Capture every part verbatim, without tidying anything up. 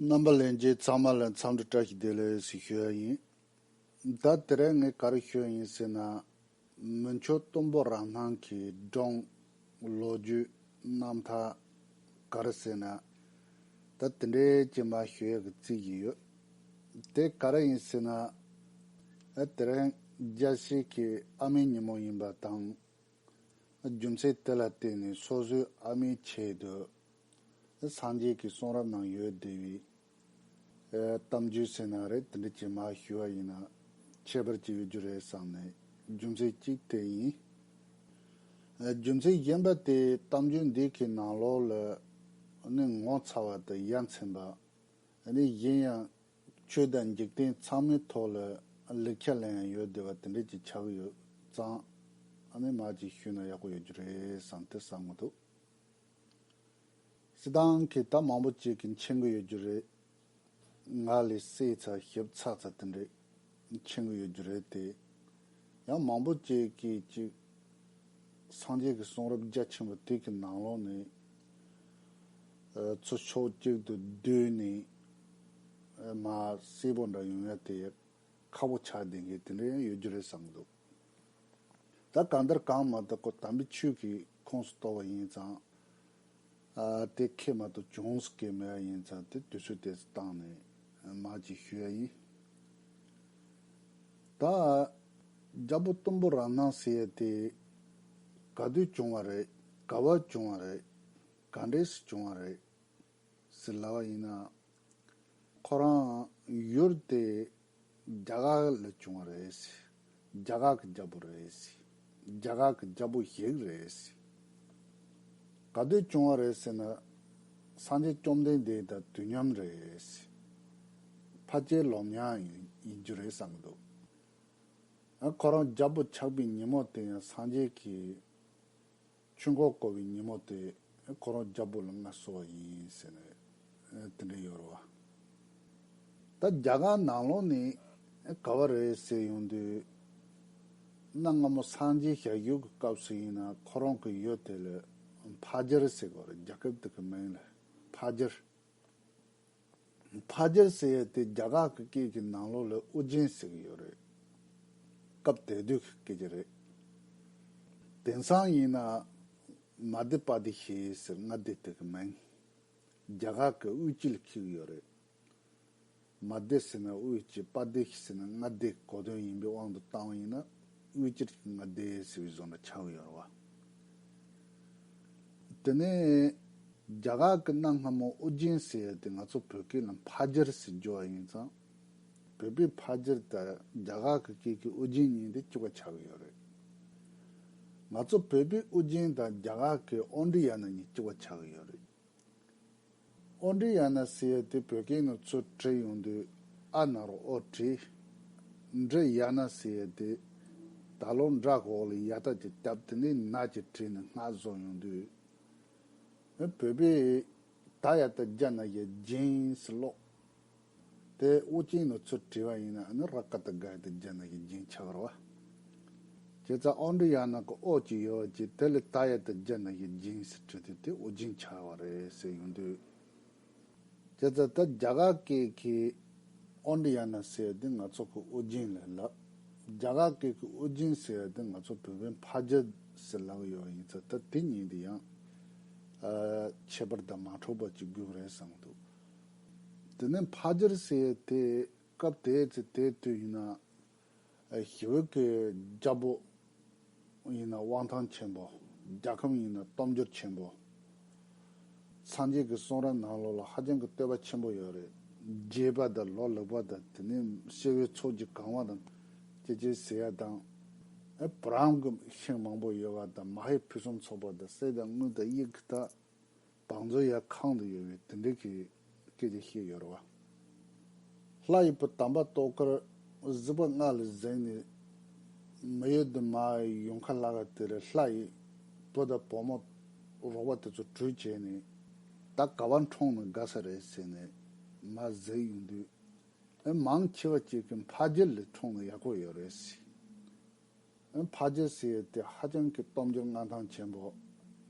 རྣམ་པ་ལྷན་རྒྱས་ཚང་མ་ལ་འཚམས་འདྲི་བཀྲ་ཤིས་བདེ་ལེགས་ཞེས་ཞུ་ཡ་ཡིན། ད་དེ་རིང་ངས་ག་རེ་ཞུ་ཡ་ཡིན་ཟེར་ན། མི་འཁྱོག་གཏུམ་པོ་རང་སྣང་གི་སྒྲུང་། ལོ་རྒྱུས། རྣམ་ཐར། ག་རེ་ཟེར་ན། ད་དེ་འདྲའི་ཅིག་མར་ཞུ་ཡ་གི་རྩིས་ཀྱི་ཡོད། དེ་ག་རེ་ཡིན་ཟེར་ན། ཨ་དེ་རིང་རྒྱལ་སྲས་ཀྱི་ཨ་མའི་ཉིན་མོ་ཡིན་པ་དང་། རྒྱུ་མཚན་དེ་ལ་བརྟེན་ནས་སོ་སོའི་ཨ་མའི་ཆེད་དུ། སངས་རྒྱས་ཀྱི་གསུང་རབ་ནང་ཡོད་བསྡད་པའི་གཏམ་རྒྱུད་ཟེར་ན་རེད། དེ་འདྲ་ཅིག་མར་ཞུ་བ་ཡིན་ན་ཁྱད་པར་ཅིག་ཡོད་རྒྱུ་རེད་བསམ་ནས། རྒྱུ་མཚན་གཅིག་དེ་ཡིན། རྒྱུ་མཚན་གཞན་པ་དེ་གཏམ་རྒྱུད་འདི་གི་ནང་ལོགས་ལ་ནི་ངོ་ཚ་བ་དང་ཡ་མཚན་པ། ནི་གཞན་ཡང་ཆོས་དང་འཇིག་རྟེན་ཚང་མའི་ཐོག་ལ་ལེགས་ཆ་ལེན་ཡ་ཡོད་བསྡད་པ་དེ་འདྲ་ཅིག་ཆགས་ཡོད་ཙང་། ཨ་ནི་མར་ཅིག་ཞུས་ན་ཡག་པོ་ཡོད་རྒྱུ་རེད་བསམ་དེ་བསམ་གི་འདུག་སྲིད་ཐང་གི་ད་མང་པོ་ཅིག་གིས་མཁྱེན་གི་ཡོད་རྒྱུ་རེད། ང་ལས་སྲས་ཚ་ཞིབ་ཚགས་ཚ་དེ་འདྲས་མཁྱེན་གི་ཡོད་རྒྱུ་རེད་དེ། ཡང་མང་པོ་ཅིག་གིས་ཅིག་སངས་རྒྱས་ཀྱི་གསུང་རབ་རྒྱ་ཆེན་པོ་དེ་གི་ནང་ལོགས་ནས་ཚུར་ཕྱོགས་གཅིག་ཏུ་བསྡུས་ནས་མར་གསལ་པོ་འདྲ་ཡོང་ཡ་དེ་ཁག་པོ་ཆགས་བསྡད་མཁན་དེ་འདྲ་ཡང་ཡོད་རྒྱུ་རེད་བསམ་གི་འདུག་ད་གང་ལྟར་གང་མ་ཐག་ཁོ་དམ་པའི་ཆོས་ཀྱི་ཁོངས་སུ་གཏོགས་པ་ཡིན་ཙང་། ཨ་དེ་ཁེ་མ་གཏོགས་གྱོང་སུ་སྐྱེ་མེད་པ་ཡིན་ཙང་། དེ་དུས་ཚོད་དེ་ཚོ་བཏང་ནས་མར་ཅིག་ཞུ་ཡ་ཡིན། ད་རྒྱལ་པོ་གཏུམ་པོ་རང་སྣང་ཟེར་ཡ་དེ་ག་དུས་བྱུང་བ་རེད། ག་བར་བྱུང་བ་རེད། ག་འདྲས་སུ་བྱུང་བ་རེད། ཟེར་ལབ་པ་ཡིན་ན། ཁོ་རང་ཡུལ་དེ་རྒྱ་གར་ལ་བྱུང་བ་རེད། རྒྱ་གར་གྱི་རྒྱལ་པོ་རེད། རྒྱ་གར་གྱི་རྒྱལ་པོ་ཞིག་རེད། ག་དུས་བྱུང་བ་རེད་ཟེར་ན། སངས་རྒྱས་བཅོམ་ལྡན་འདས་དང་དུས་མཉམ་རེད། ཕལ་ཆེར་ལོ་མཉམ་ཡིན་ཡིན་རྒྱུ་རེད་བསམ་གྱི་འདུག་ཁོ་རང་རྒྱལ་པོ་ཆགས་པའི་ཉིན་མོ་དེ་ཡང་སངས་རྒྱས་ཀྱི་ཆོས་འཁོར་བསྐོར་བའི་ཉིན་མོ་དེ་ཁོ་རང་རྒྱལ་པོ་ལ་མངའ་གསོལ་བ་ཡིན་ཟེར་ནས་དེ་འདྲ་ཡོད་རེད་བ། ད་རྒྱ་གར་ནང་ལོགས་ནས་ག་བ་རེད་ཟེར་ཡོང་དུས། གནའ་སྔ་མོ་སངས་རྒྱས་ཞལ་བཞུགས་ཀྱི་སྐབས་སུ་ཡིན་ན་ཁོ་རང་གི་ཡུལ་དེ་ལ་ཕ་ཇར་ཟེར་གོ་རེད། རྒྱལ་ཁབ་དེ་གི་མིང་ལ་ཕ་ཇར། ཕ་ཇར་ཟེར་ཡ་དེ་རྒྱ་གར་གྱི་སྐད་ཀྱི་ནང་ལོགས་ལ་ཨོ་རྒྱན་ཟེར་གྱི་ཡོད་རེད། སྐབས་དེ་དུས་ཀྱི་སྐད་ཆ་རེད། དེང་སང་ཡིན་ན་མ་སྡེ་པ་སྡེ་ཞེས་ཟེར་མངའ་སྡེ་དེ་གི་མིང་། རྒྱ་གར་གྱི་དབུས་སྤྱི་ལ་འཁེལ་གྱི་ཡོད་རེད། མ་སྡེ་ཟེར་ན་དབུས་སྤྱི། པ་སྡེ་ཟེར་ན་མངའ་སྡེ་གོ་དོན་ཡིན་པའི་དབང་དུ་བཏང་བ་ཡིན་ན། དབུས་སྤྱི་གི་མངའ་སྡེ་ཟེར་བའི་བཟོ་འདྲ་ཆགས་ཀྱི་ཡོད་རེད་བ། དེ་ནས་རྒྱ་གར་གྱི་གནའ་སྔ་མོ་ཨོ་རྒྱན་ཟེར་ཡ་དེ་ང་ཚོ་བོད་སྐད་ལ་ཕ་ཇར་ཟེར་བརྗོད་པ་ཡིན་ཙང་། བོད་པའི་ཕ་ཇར་དང་རྒྱ་གར་གྱི་སྐད་ཀྱི་ཨོ་རྒྱན་གཉིས་དེ་གཅིག་པ་ཆགས་ཀྱི་ཡོད་རེད། ང་ཚོ་བོད་པའི་ཨོ་རྒྱན་དང་རྒྱ་གར་གྱི་ཨོ་འདྲི་ཡ་ན་གཉིས་གཅིག་པ་ཆགས་ཀྱི་ཡོད་རེད། ཨོ་འདྲི་ཡ་ན་ཟེར་ཡ་དེ་བོད་སྐད་ནང་ཚུར་བྲིས་ཡོང་དུས་ཨ་ན་རོ་ཨོ་བྲིས། འདྲི་ཡ་ན་ཟེར་ཡ་དེ་ད་ལོ་འདྲ་གི་འོག་ལ་ཡ་ད་ཅིག་བཏབ། དེ་ནས་ན་ཅིག་བྲིས་ནས་སྔགས་བཟོ་ཡོང་དུས། བོད་པས་ད་ཡ་ད་རྒྱ་ན་ཡ་རྒྱན་ཟེར་ཀློག་དེ་ཨོ་རྒྱན་ནང་ཚུར་བྲིས་པ་ཡིན་ན་ཨ་ནི་ར་ཀ་ད་ག་ཡ་ད་རྒྱ་ན་ཡ་རྒྱན་ཆགས་རེད་བ། བྱས་ཙང་ཨོ་འདྲི་ཡ་ན་གི་ཨོ་ཅིག་ཡོད་པ་ཅིག་དེ་ལ་ད་ཡ་ད་རྒྱ་ན་ཡ་རྒྱན་ཟེར་བྲིས་དུས་དེ་ཨོ་རྒྱན་ཆགས་པ་རེད་ཟེར་ཡོང་དུས། བྱས་ཙང་ད་རྒྱ་གར་སྐད་ཀྱི་ཨོ་འདྲི་ཡ་ན་ཟེར་དེ་ང་ཚོ་གི་ཨོ་རྒྱན་ལ་ལབ། རྒྱ་གར་སྐད་ཀྱི་ཨོ་རྒྱན་ཟེར་དེ་ང་ཚོ་བོད་པས་ཕ་ཇར་ཟེར་ལབ་ཡོད་པ་ཡིན་ཙང་། ད་དེ་གཉིས་དེ་ཡང་ཨ་ཁྱད་པར་དང་མ་འཕྲོག་པ་ཅིག་དགོས་རེད་བསམ་གྱི་འདུག་དེ་ནས་ཕ་ཇར་ཟེར་དེ་སྐབས་དེ་ཚེ་དེ་དུས་ཡིན་ན། ཨ་ཞི་བའི་གི་རྒྱལ་པོ་ཡིན་ན་དབང་ཐང་ཆེན་པོ། རྒྱལ་ཁམས་ཡིན་ན་སྟོབས་འབྱོར་ཆེན་པོ། སངས་རྒྱས་ཀྱི་གསུང་རབ་ནང་ལོགས་ལ་ཧ་ཅང་གི་བསྟོད་པ་ཆེན་པོ་ཡོད་རེད། རྒྱས་པ་དང་ལོ་ལེགས་པ་དང་། དེ་ནས་སྐྱེ་བོའི་ཚོགས་ཀྱིས་གང་བ་དང་། ཅེས་ཅེས་ཟེར་ཡ་དང་། ཨ་བུ་རམ་གྱི་ཤིང་མང་པོ་ཡོད་པ་དང་། མ་ཧེ་ཕུན་སུམ་ཚོགས་པ་དང་། གསེར་དང་དངུལ་དང་གཡུ་གི་ད་བང་མཛོད་ཡར་ཁང་དུ་ཡོད་པའི་དེ་འདྲའི་གི་སྐད་ཆ་བཤད་ཡོད་རེད་བ། ལྷ་ཡི་བུ་དམ་པ་ཏོག་དཀར་གཟིག་པ་ལྔ་ལ་གཟིགས་ནས། མི་ཡུལ་དུ་མར་ཡོང་ཁ་ལ་ག་དེ་རེད། ལྷ་ཡི་བུ་དང་བུ་མོ་རོགས་པ་དེ་ཚོ་གྲོས་བྱས་ནས། ད་ག་བ་འཁྲུངས་ན་དགའ་ས་རེད་ཟེར་ནས་མར་གཟིགས་ཡོང་དུས། ཨེ་མང་ཆེ་བ་ཅིག་གིས་ཕ་ཇར་ལ་འཁྲུངས་ན་ཡག་པོ་ཡོད་རེད་ཟེར། ཕ་ཇར་ཟེར་ཡས་དེ་ཧ་ཅང་གི་སྟོབས་འབྱོར་མངའ་ཐང་ཆེན་པོ།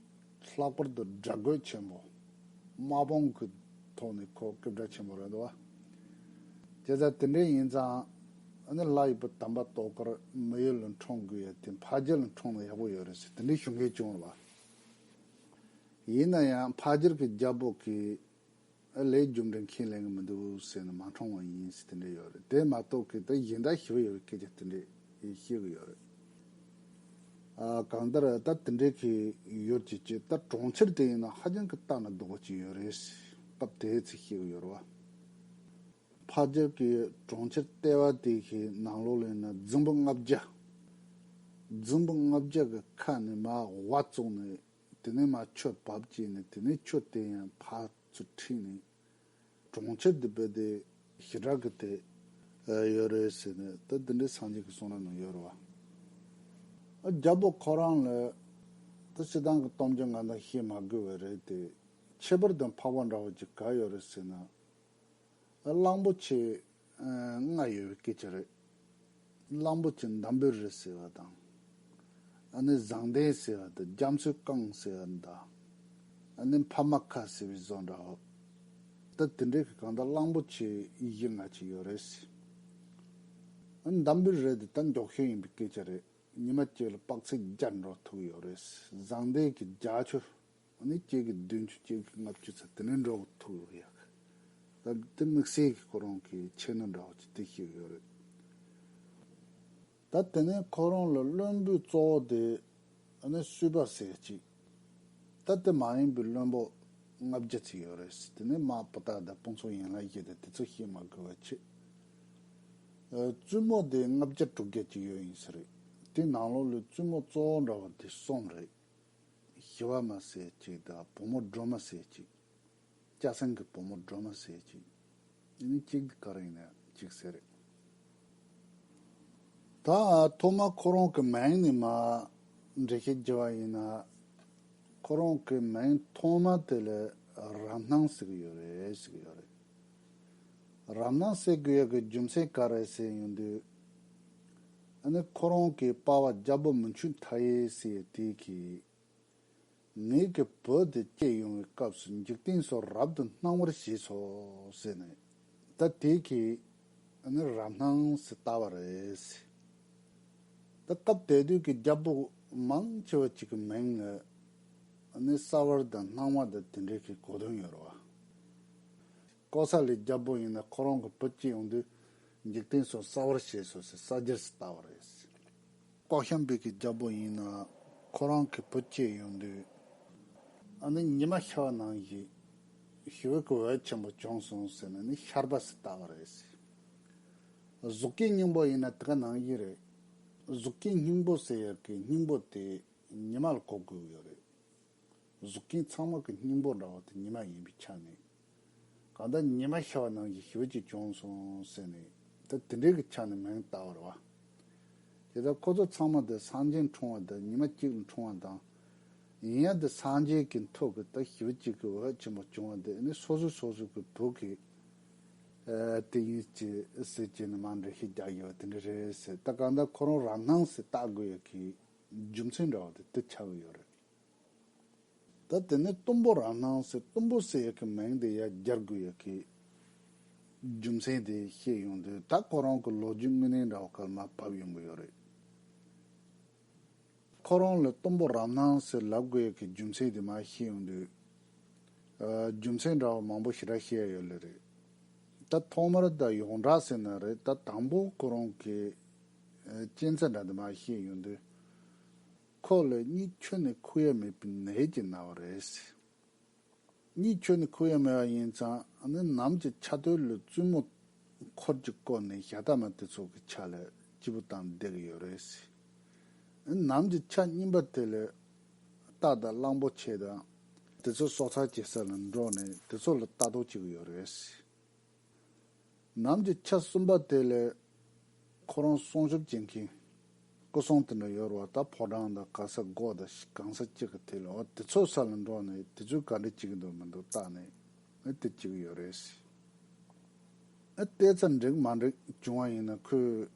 ལྷག་པར་དུ་དགྲ་རྒོལ་ཆེན་པོ། དམག་དཔུང་གི་ ཐོག་ནས་ཁོ་སྐད་གྲགས་ཆེན་པོ་རེད་འདུག་བ། བྱས་ཙང་དེ་འདྲ་ཡིན་ཙང་ཨ་ནི་ལྷ་ཡི་བུ་དམ་པ་ཏོག་དཀར་མི་ཡུལ་ལ་འཁྲུངས་དགོས་ཡ་དེ་ཕ་རྒྱུད་ལ་འཁྲུངས་ན་ཡག་པོ་ཡོད་རེད་ཟེར་དེ་འདྲའི་ཞུ་མཁན་བྱུང་བ། ཡིན་ན་ཡང་ཕ་རྒྱུད་ཀྱི་རྒྱལ་པོ་གིས་ལས་རྒྱུ་འབྲས་ཁས་ལེན་གི་མི་འདུག་ཟེར་ནས་མ་འཁྲུངས་པ་ཡིན་ཟེར་དེ་འདྲ་ཡོད་རེད། དེ་མ་གཏོགས་ཀྱི་ད་གཞན་དག་ཞིབ་ཡོད་པའི་སྐད་ཆ་དེ་འདྲ་བཤད་གི་ཡོད་རེད། ཨ་གང་ལྟར་ད་དེ་འདྲའི་གི་ཡོད་ཀྱི་ཅི་ད་གྲོང་ཁྱེར་དེ་ཡིན་ན་ཧ་ཅང་གི་ལྟ་ན་སྡུག་པ་ཅིག་ཡོད་རེད། སྐབས་དེའི་ཚེ་བཤད་གི་ཡོད་རེད་བ། ཕ་རྒྱུད་ཀྱི་གྲོང་ཁྱེར་ལྟེ་བ་དེ་གི་ནང་ལོགས་ལ་ཡིན་ན་རྫིང་བུ་ལྔ་བརྒྱ། རྫིང་བུ་ལྔ་བརྒྱ་གི་ཁ་ནས་མར་ཝ་བཙུགས་ནས། དེ་ནས་མར་ཆུ་བབས་བྱས་ནས་དེ་ནས་ཆུ་དེ་ཡང་ཕར་ཚུར་ཁྲིད་ནས་གྲོང་ཁྱེར་འདི་བོད་དེ་ཞེ་དྲག་གི་དེ་ཡོད་རེད་ཟེར་ནས་ད་འདི་འདྲའི་སངས་རྒྱས་ཀྱི་གསུང་རབ་ནང་ཡོད་རེད་བ། ཨ་རྒྱལ་པོ་ཁོ་རང་ལ་ད་སྤྱིར་བཏང་གི་སྟོབས་འབྱོར་ང་ད་བཤད་མ་དགོས་པ་རེད་དེ། ཁྱད་པར་དང་འཕགས་པ་འདྲ་བོ་ཅིག་ག་ཡོད་རེད་ཟེར་ན། གླང་པོ་ཆེ་ལྔ་ཡོད་པའི་སྐད་ཆ་རེད། གླང་པོ་ཆེ་འདམ་བུ་རི་ཟེར་བ་དང་། ཨ་ནི་བཟང་ལྡན་ཟེར་བ་དང་རྒྱ་མཚོའི་རྐང་ཟེར་བ་དང་། ཨ་ནི་འཕགས་མ་ཁ་ཟེར་བའི་བཟོ་འདྲ་བོ། ད་དེ་འདྲའི་གི་གང་ལྟར་གླང་པོ་ཆེ་བཞི་ལྔ་ཅིག་ཡོད་རེད། ཨ་ནི་འདམ་བུ་རི་དེ་ད་མགྱོགས་ཤོས་ཡིན་པའི་སྐད་ཆ་རེད། ཉི་མ་གཅིག་ལ་དཔག་ཚད་བརྒྱ་འགྲོ་ཐུབ་ཡོད་རེད། བཟང་ལྡན་གི་བརྒྱད་ཅུ། ཨ་ནི་གཅིག་གི་བདུན་ཅུ་གཅིག་གི་ལྔ་བཅུ་ཚོ་དེ་ནས་འགྲོ་ཐུབ་ཡོད་ཡག་ད་དེ་དམིགས་བསལ་གྱི་ཁོ་རང་གི་ཆེ་ན་འདྲ་བ་ཅིག་དེ་ཤེས་ཡོད་རེད། ད་དེ་ནས་ཁོ་རང་ལ་བློན་པོའི་གཙོ་བོ་དེ་ཨ་ནི་སུས་པ་ཟེར་ཅིག་ད་དེ་མ་ཡིན་པའི་བློན་པོ་ལྔ་བརྒྱ་ཚོ་ཡོད་རེད། དེ་ནས་མ་པོ་ཏ་དང་དཔུང་ཚོགས་ཡན་ལག་བཞི་དང་དེ་ཚོ་ཤེས་མ་དགོས་པ་ཆེ། བཙུན་མོ་དེ་ལྔ་བརྒྱ་དྲུག་བརྒྱ་ཅིག་ཡོད་ཡིན་ས་རེད། དེ་ནང་ལོགས་ལ་བཙུན་མོ་གཙོ་བོ་འདྲ་བ་དེ་གསུམ་རེད། ཞི་བ་མ་ཟེར་གཅིག་དང་བུ་མོ་སྒྲོལ་མ་ཟེར་གཅིག་སྐྱ་སེང་གི་བུ་མོ་སྒྲོལ་མ་ཟེར་གཅིག་ཨ་ནི་གཅིག་དེ་ག་རེ་ཡིན་ན་གཅིག་ཟེར་རེད། ད་ཐོག་མ་ཁོ་རང་གི་མིང་ནས་མར་འགྲེལ་བཤད་བརྒྱབ་པ་ཡིན་ན། ཁོ་རང་གི་མིང་ཐོག་མ་དེ་ལ་རབ་སྣང་ཟེར་གི་ཡོད་རེད་ཟེར་གི་ཡོད་རེད། རབ་སྣང་ཟེར་དགོས་ཡག་གི་རྒྱུ་མཚན་ག་རེ་ཟེར་ཡོང་དུས། ཨ་ནི་ཁོ་རང་གི་པ་ཕ་རྒྱལ་པོ་མུ་ཁྱུད་མཐའ་ཡས་ཟེར་ཡས་དེ་གིས། ངེད་ཀྱི་བུ་དེ་སྐྱེས་ཡོང་བའི་སྐབས་སུ་འཇིག་རྟེན་སོགས་རབ་ཏུ་སྣང་བར་བྱས་སོ་ཟེར་ནས། ད་དེ་གིས་ཨ་ནི་རབ་སྣང་ཟེར་བཏགས་པ་རེད། ད་སྐབས་དེ་དུས་ཀྱི་རྒྱལ་པོ་མང་ཆེ་བ་ཅིག་གི་མིང་ལ་ཨ་ནི་གསལ་བར་དང་སྣང་བ་དང་དེ་འདྲའི་གི་གོ་དོན་ཡོད་རེད་བ། ཀོ་ས་ལའི་རྒྱལ་པོ་ཡིན་ན་ཁོ་རང་གི་བུ་སྐྱེས་ཡོང་དུས་འཇིག་རྟེན་སོགས་གསལ་བར་བྱས་སོ་ཟེར་གསལ་རྒྱལ་ཟེར་བཏགས་པ་རེད། ཀོ་ཤམ་བི་གི་རྒྱལ་པོ་ཡིན་ན་ཁོ་རང་གི་བུ་སྐྱེས་ཡོང་དུས་ཨ་ནི་ཉི་མ་ཤར་བ་ནང་བཞིན་ཞི་བའི་གི་འོད་ཆེན་པོ་བྱུང་སོང་ཟེར་ནས་ནི་ཤར་པ་ཟེར་བཏགས་པ་རེད། གཟུགས་སྐྱེ་སྙིང་པོ་ཡིན་ན་དེ་ག་ནང་བཞིན་རེད། གཟུགས་སྐྱེ་སྙིང་པོ་ཟེར་ཡག་གི་སྙིང་པོ་དེ་ཉི་མ་ལ་གོ་དགོས་ཡོད་རེད། གཟུགས་སྐྱེ་ཚང་མ་གི་སྙིང་པོ་འདྲ་བ་དེ་ཉི་མ་ཡིན་པའི་ཆ་ནས། གང་ལྟར་ཉི་མ་ཤར་བ་ནང་བཞིན་ཞི་བ་ཅིག་བྱུང་སོང་ཟེར་ནས་ད་དེ་འདྲའི་གི་ཆ་ནས་མིང་བཏགས་པ་རེད་བ། དེ་ལྟར་ཁོ་ཚོ་ཚང་མ་དེ་སངས་རྒྱས་འཁྲུངས་པ་དང་ཉི་མ་གཅིག་ལ་འཁྲུངས་པ་དང་། ཡིན་ཡང་དེ་སངས་རྒྱས་ཀྱི་ཐུགས་ཀྱི་ད་ཞི་བ་ཅིག་གི་འོད་ཆེན་པོ་བྱུང་བ་དེ་ནི་སོ་སོ་སོ་སོ་གི་བུ་གི་ཨ་དེ་ཡིན་ཅི་ཟེར་གྱི་ནི་མ་འདྲ་ཞིག་རྒྱག་ཡོད་དེ་འདྲ་རེད་ཟེར། ད་གང་ལྟར་ཁོ་རང་རབ་སྣང་ཟེར་བཏགས་དགོས་ཡོད་གི་རྒྱུ་མཚན་འདྲ་བ་དེ་དེ་ཆགས་ཀྱི་ཡོད་རེད། ད་དེ་ནས་གཏུམ་པོ་རབ་སྣང་ཟེར་གཏུམ་པོ་ཟེར་ཡག་གི་མིང་དེ་ཡར་སྦྱར་དགོས་ཡག་གི་རྒྱུ་མཚན་དེ་བཤད་ཡོང་དུས་ད་ཁོ་རང་གི་ལོ་རྒྱུས་དངོས་གནས་འདྲ་བ་ག་ལ་མར་བབས་ཡོང་གི་ཡོད་རེད། ཁོ་རང་ལ་གཏུམ་པོ་རབ་སྣང་ཟེར་ལབ་དགོས་ཡག་གི་རྒྱུ་མཚན་དེ་མར་བཤད་ཡོང་དུས། ཨ་རྒྱུ་མཚན་འདྲ་བ་མང་པོ་ཞེ་དྲག་བཤད་ཡ་ཡོད་ལེ་རེད། ད་ཐོག་མར་ད་ཡོངས་གྲགས་ཟེར་ན་རེད། ད་དང་པོ་ཁོ་རང་གི་ཨ་རྐྱེན་རྩ་འདྲ་དེ་མར་བཤད་ཡོང་དུས། ཁོ་ལ་གཉིད་ཁྱོན་ནས་ཁུག་ཡ་མེད་པའི་ནད་ཀྱིས་ན་བ་རེད། གཉིད་ཁྱོན་ནས་ཁུག་ཡ་མེད་པ་ཡིན་ཙང་ཨ་ནི་ནམ་གྱི་ཆ་ཐོས་ལ་བཙུན་མོ་འཁོར་གྱིས་བསྐོར་ནས་ཞག་ཐ་མ་དེ་ཚོ་གི་ཆ་ལ་སྐྱིད་པོ་བཏང་བསྡད་ཀྱི་ཡོད་རེད། ཨ་ནི་ནམ་གྱི་ཆ་གཉིས་པ་དེ་ལ་རྟ་དང་གླང་པོ་ཆེ་དང་དེ་ཚོ་སྲོག་ཆགས་སྐྱེ་ས་ལ་འགྲོ་ནས་དེ་ཚོ་ལ་ལྟ་རྟོག་བྱེད་ཀྱི་ཡོད་རེད། ནམ་གྱི་ཆ་གསུམ་པ་དེ་ལ་ཁོ་རང་སྲུང་སྐྱོབ་བྱེད་མཁན་སྐུ་སྲུང་དེ་འདྲ་ཡོད་རེད་བ། ད་ཕོ་བྲང་དང་ག་ས་སྒོ་དང་གང་ས་གཅིག་གི་དེ་ལ་འོ་དེ་ཚོ་ས་ལ་འགྲོ་ནས་དེ་ཚོས་ག་འདྲ་བྱེད་ཀྱི་འདུག་མི་འདུག་བལྟས་ནས་ཨ་དེ་བྱེད་ཀྱི་ཡོད་རེད། ཨ་བལྟས་ཚར་འགྲིག་མ་འགྲིག་བྱུང་བ་ཡིན་ན་ཁོས་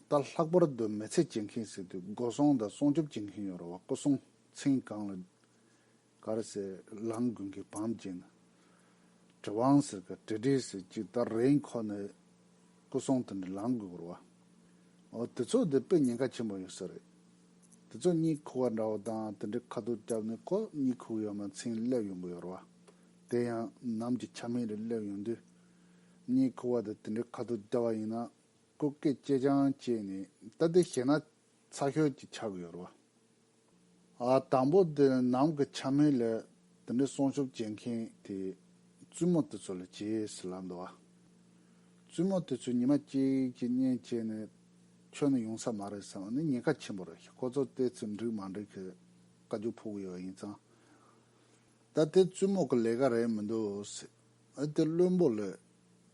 ད་ལྷག་པར་དུ་མི་ཚེ་སྐྱེལ་མཁན་ཟེར་དུས་སྒོ་སྲུང་དང་སྲུང་སྐྱོབ་བྱེད་མཁན་ཡོད་རེད་བ། སྐུ་སྲུང་མཚན་གང་ལ། ག་རེ་ཟེར་ལམ་དགུན་གྱི་བམ་བྱིན། གྲི་དབང་ཟེར་གི་གྲི་གྲི་ཟེར་གཅིག་ད་རེན་ཁོ་ནས་སྐུ་སྲུང་དེ་འདྲ་ལངས་དགོས་རེད་བ། འོ་དེ་ཚོ་དེ་དཔེ་ཉེན་ཁ་ཆེན་པོ་ཡོད་ས་རེད། དེ་ཚོ་གཉིད་ཁུག་པ་འདྲ་བོ་དང་དེ་འདྲའི་ཁ་ཐུག་བརྒྱབ་ནས་ཁོ་གཉིད་ཁུག་ཡོད་མ་ཚིང་སླེབས་ཡོང་གི་ཡོད་རེད་བ། དེ་ཡང་ནམ་གྱི་ཆ་མེད་རེ་སླེབས་ཡོང་དུས། གཉིད་ཁུག་པ་དེ་དེ་འདྲའི་ཁ་ཐུག་བརྒྱབ་པ་ཡིན་ན་ཁོ་སྐད་ཅེ་ཅང་བྱས་ནས་ད་དེ་ཞེད་སྣང་ཚ་ཤོས་ཀྱི་ཆགས་ཀྱི་ཡོད་རེད་བ། ཨ་དང་པོ་དེ་ནམ་གྱི་ཆ་མེད་ལ་དེ་འདྲའི་སྲུང་སྐྱོབ་བྱེད་མཁན་དེ་བཙུན་མོ་དེ་ཚོ་ལ་བྱས་ཟེར་ལབ་འདུག་བ། བཙུན་མོ་དེ་ཚོས་ཉི་མ་གཅིག་གཅིག་གཉིད་བྱས་ནས་ཁྱོན་ནས་ཡོང་ས་མ་རེད་བསམ་ནས་ཉེན་ཁ་ཆེན་པོ་རེད། ཁོ་ཚོ་ཏོག་ཙམ་འགྲིག་མ་འགྲིག་གི་བཀའ་བཀྱོན་ཕོག་གི་ཡོད་ཡིན་ཙང་། ད་དེ་བཙུན་མོ་གི་ལས་ཀ་རེད་མི་འདུག་ཟེར། ཨ་དེ་བློན་པོ་ལ་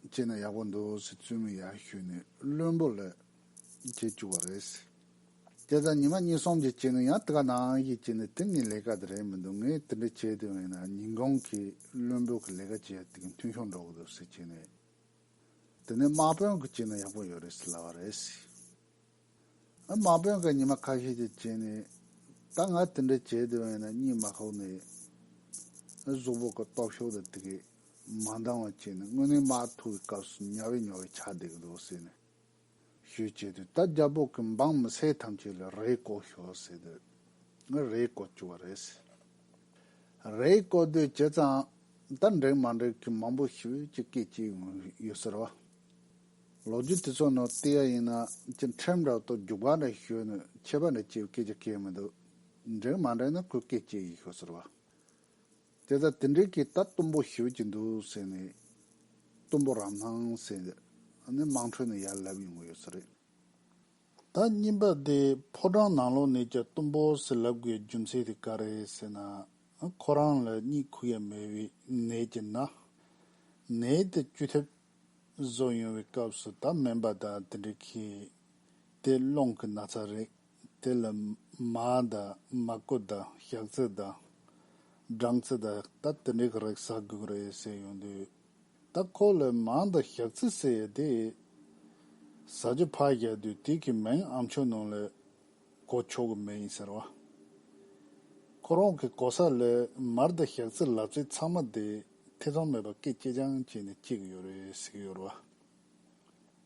བྱས་ན་ཡག་པོ་འདུག་ཟེར་བཙུན་མོས་ཡར་ཞུས་ནས་བློན་པོ་ལ་བྱེད་བཅུག་པ་རེད་ཟེར། དེ་ལྟར་ཉི་མ་གཉིས་གསུམ་ཅིག་བྱས་ནས་ཡང་དེ་ག་ནང་བཞིན་བྱས་ནས་དེ་ངའི་ལས་ཀ་དེ་རེད་མི་འདུག་ངས་དེ་འདྲ་བྱས་དུས་ཡིན་ན་ཉིན་གུང་གི་བློན་པོ་གི་ལས་ཀ་བྱས་ཡ་དེ་གི་མཐུན་ཕྱོགས་འགྲོ་གི་འདུག་ཟེར་བྱས་ནས། དེ་ནས་དམག་དཔོན་གྱིས་བྱས་ན་ཡག་པོ་ཡོད་རེད་ཟེར་ལབ་པ་རེད་ཟེར། ཨ་དམག་དཔོན་གྱིས་ཉི་མ་ཁ་ཤས་ཅིག་བྱས་ནས་ད་ང་དེ་འདྲ་བྱས་དུས་ཡིན་ན་གཉིད་མ་ཁུག་ནས་ཨ་གཟུགས་པོ་གི་སྟོབས་ཤུགས་དང་དེ་གི་མ་འདང་བ་བྱས་ནས་དངོས་གནས་དམག་ཐུག་གི་སྐབས་སུ་ཉལ་བའི་ཉལ་བའི་ཆགས་བསྡད་ཀྱི་འདུག་ཟེར་ནས། ཞུས་བྱས་དུས་ད་རྒྱལ་པོ་གི་འབངས་མི་སེར་ཐམས་ཅད་ལ་རེས་བསྐོར་ཤོག་ཟེར་དུས་ང་རེས་བསྐོར་བཅུག་པ་རེད་ཟེར། རེས་བསྐོར་དུས་བྱས་ཙང་ད་འགྲིག་མ་འགྲིག་གི་མང་པོ་ཞིག་གི་སྐད་ཅིག་ཡོད་ཟེར་བ། ལོ་རྒྱུས་དེ་ཚོ་ནང་བལྟས་ཡ་ཡིན་ན་ཅི་ཁྲིམས་འདྲ་ཏོ་རྒྱུག་པ་འདྲ་ཞུས་ནས་ཆད་པ་འདྲ་བཅད་སྐད་ཆ་སྐད་མི་འདུག་འགྲིག་མ་འགྲིག་ན་ཁོས་སྐད་ཅིག་ཡིན་ཤོག་ཟེར་བ། དེ་ལྟར་དེ་འདྲའི་གི་ད་གཏུམ་པོ་ཞེ་པོ་ཅིག་འདུག་ཟེར་ནས། གཏུམ་པོ་རབ་སྣང་ཟེར་ནས་དམངས་ཁྲོད་ནས་ཡར་ལབ་ཡོང་གི་ཡོད་ས་རེད། ད་གཉིས་པ་དེ་ཕོ་བྲང་ནང་ལོགས་ནས་ཀྱང་གཏུམ་པོ་ཟེར་ལབ་དགོས་རྒྱུ་མཚན་དེ་ག་རེ་ཟེར་ན། ཁོ་རང་ལ་གཉིད་ཁུག་ཡ་མེད་པའི་ནད་ཀྱི་ན། ནད་དེ་བཅོས་ཐབས་བཟོ་ཡོང་བའི་སྐབས་སུ་ད་སྨན་པ་དང་དེ་འདྲ་གིས་དེ་རླུང་གི་ན་ཚ་རེད། དེ་ལ་མར་དང་མར་ཁུ་དང་ཞག་ཚི་དང་སྦྲང་རྩི་དང་ད་དེ་འདྲའི་གི་རིགས་ཟ་དགོས་ཀྱི་རེད་ཟེར་ཡོང་དུས། ད་ཁོ་ལ་མར་དང་ཞག་ཚི་ཟེར་ཡ་དེ་ཟ་རྒྱུ་ཕར་བཞག་དུས་དེ་གི་མིང་ཨ་མཆོག་ནང་ལ་གོ་ཆོག་གི་མེད་ཡིན་ཟེར་བ། ཁོ་རང་གི་གོ་ས་ལ་མར་དང་ཞག་རྩི་ལབ་ཚད་ཚང་མ་དེ་ཐེ་ཚོམ་མེད་པར་སྐད་ཅིག་ཀྱང་བྱས་ནས་སྐྱེ་གི་ཡོད་རེད་ཟེར་གི་ཡོད་རེད་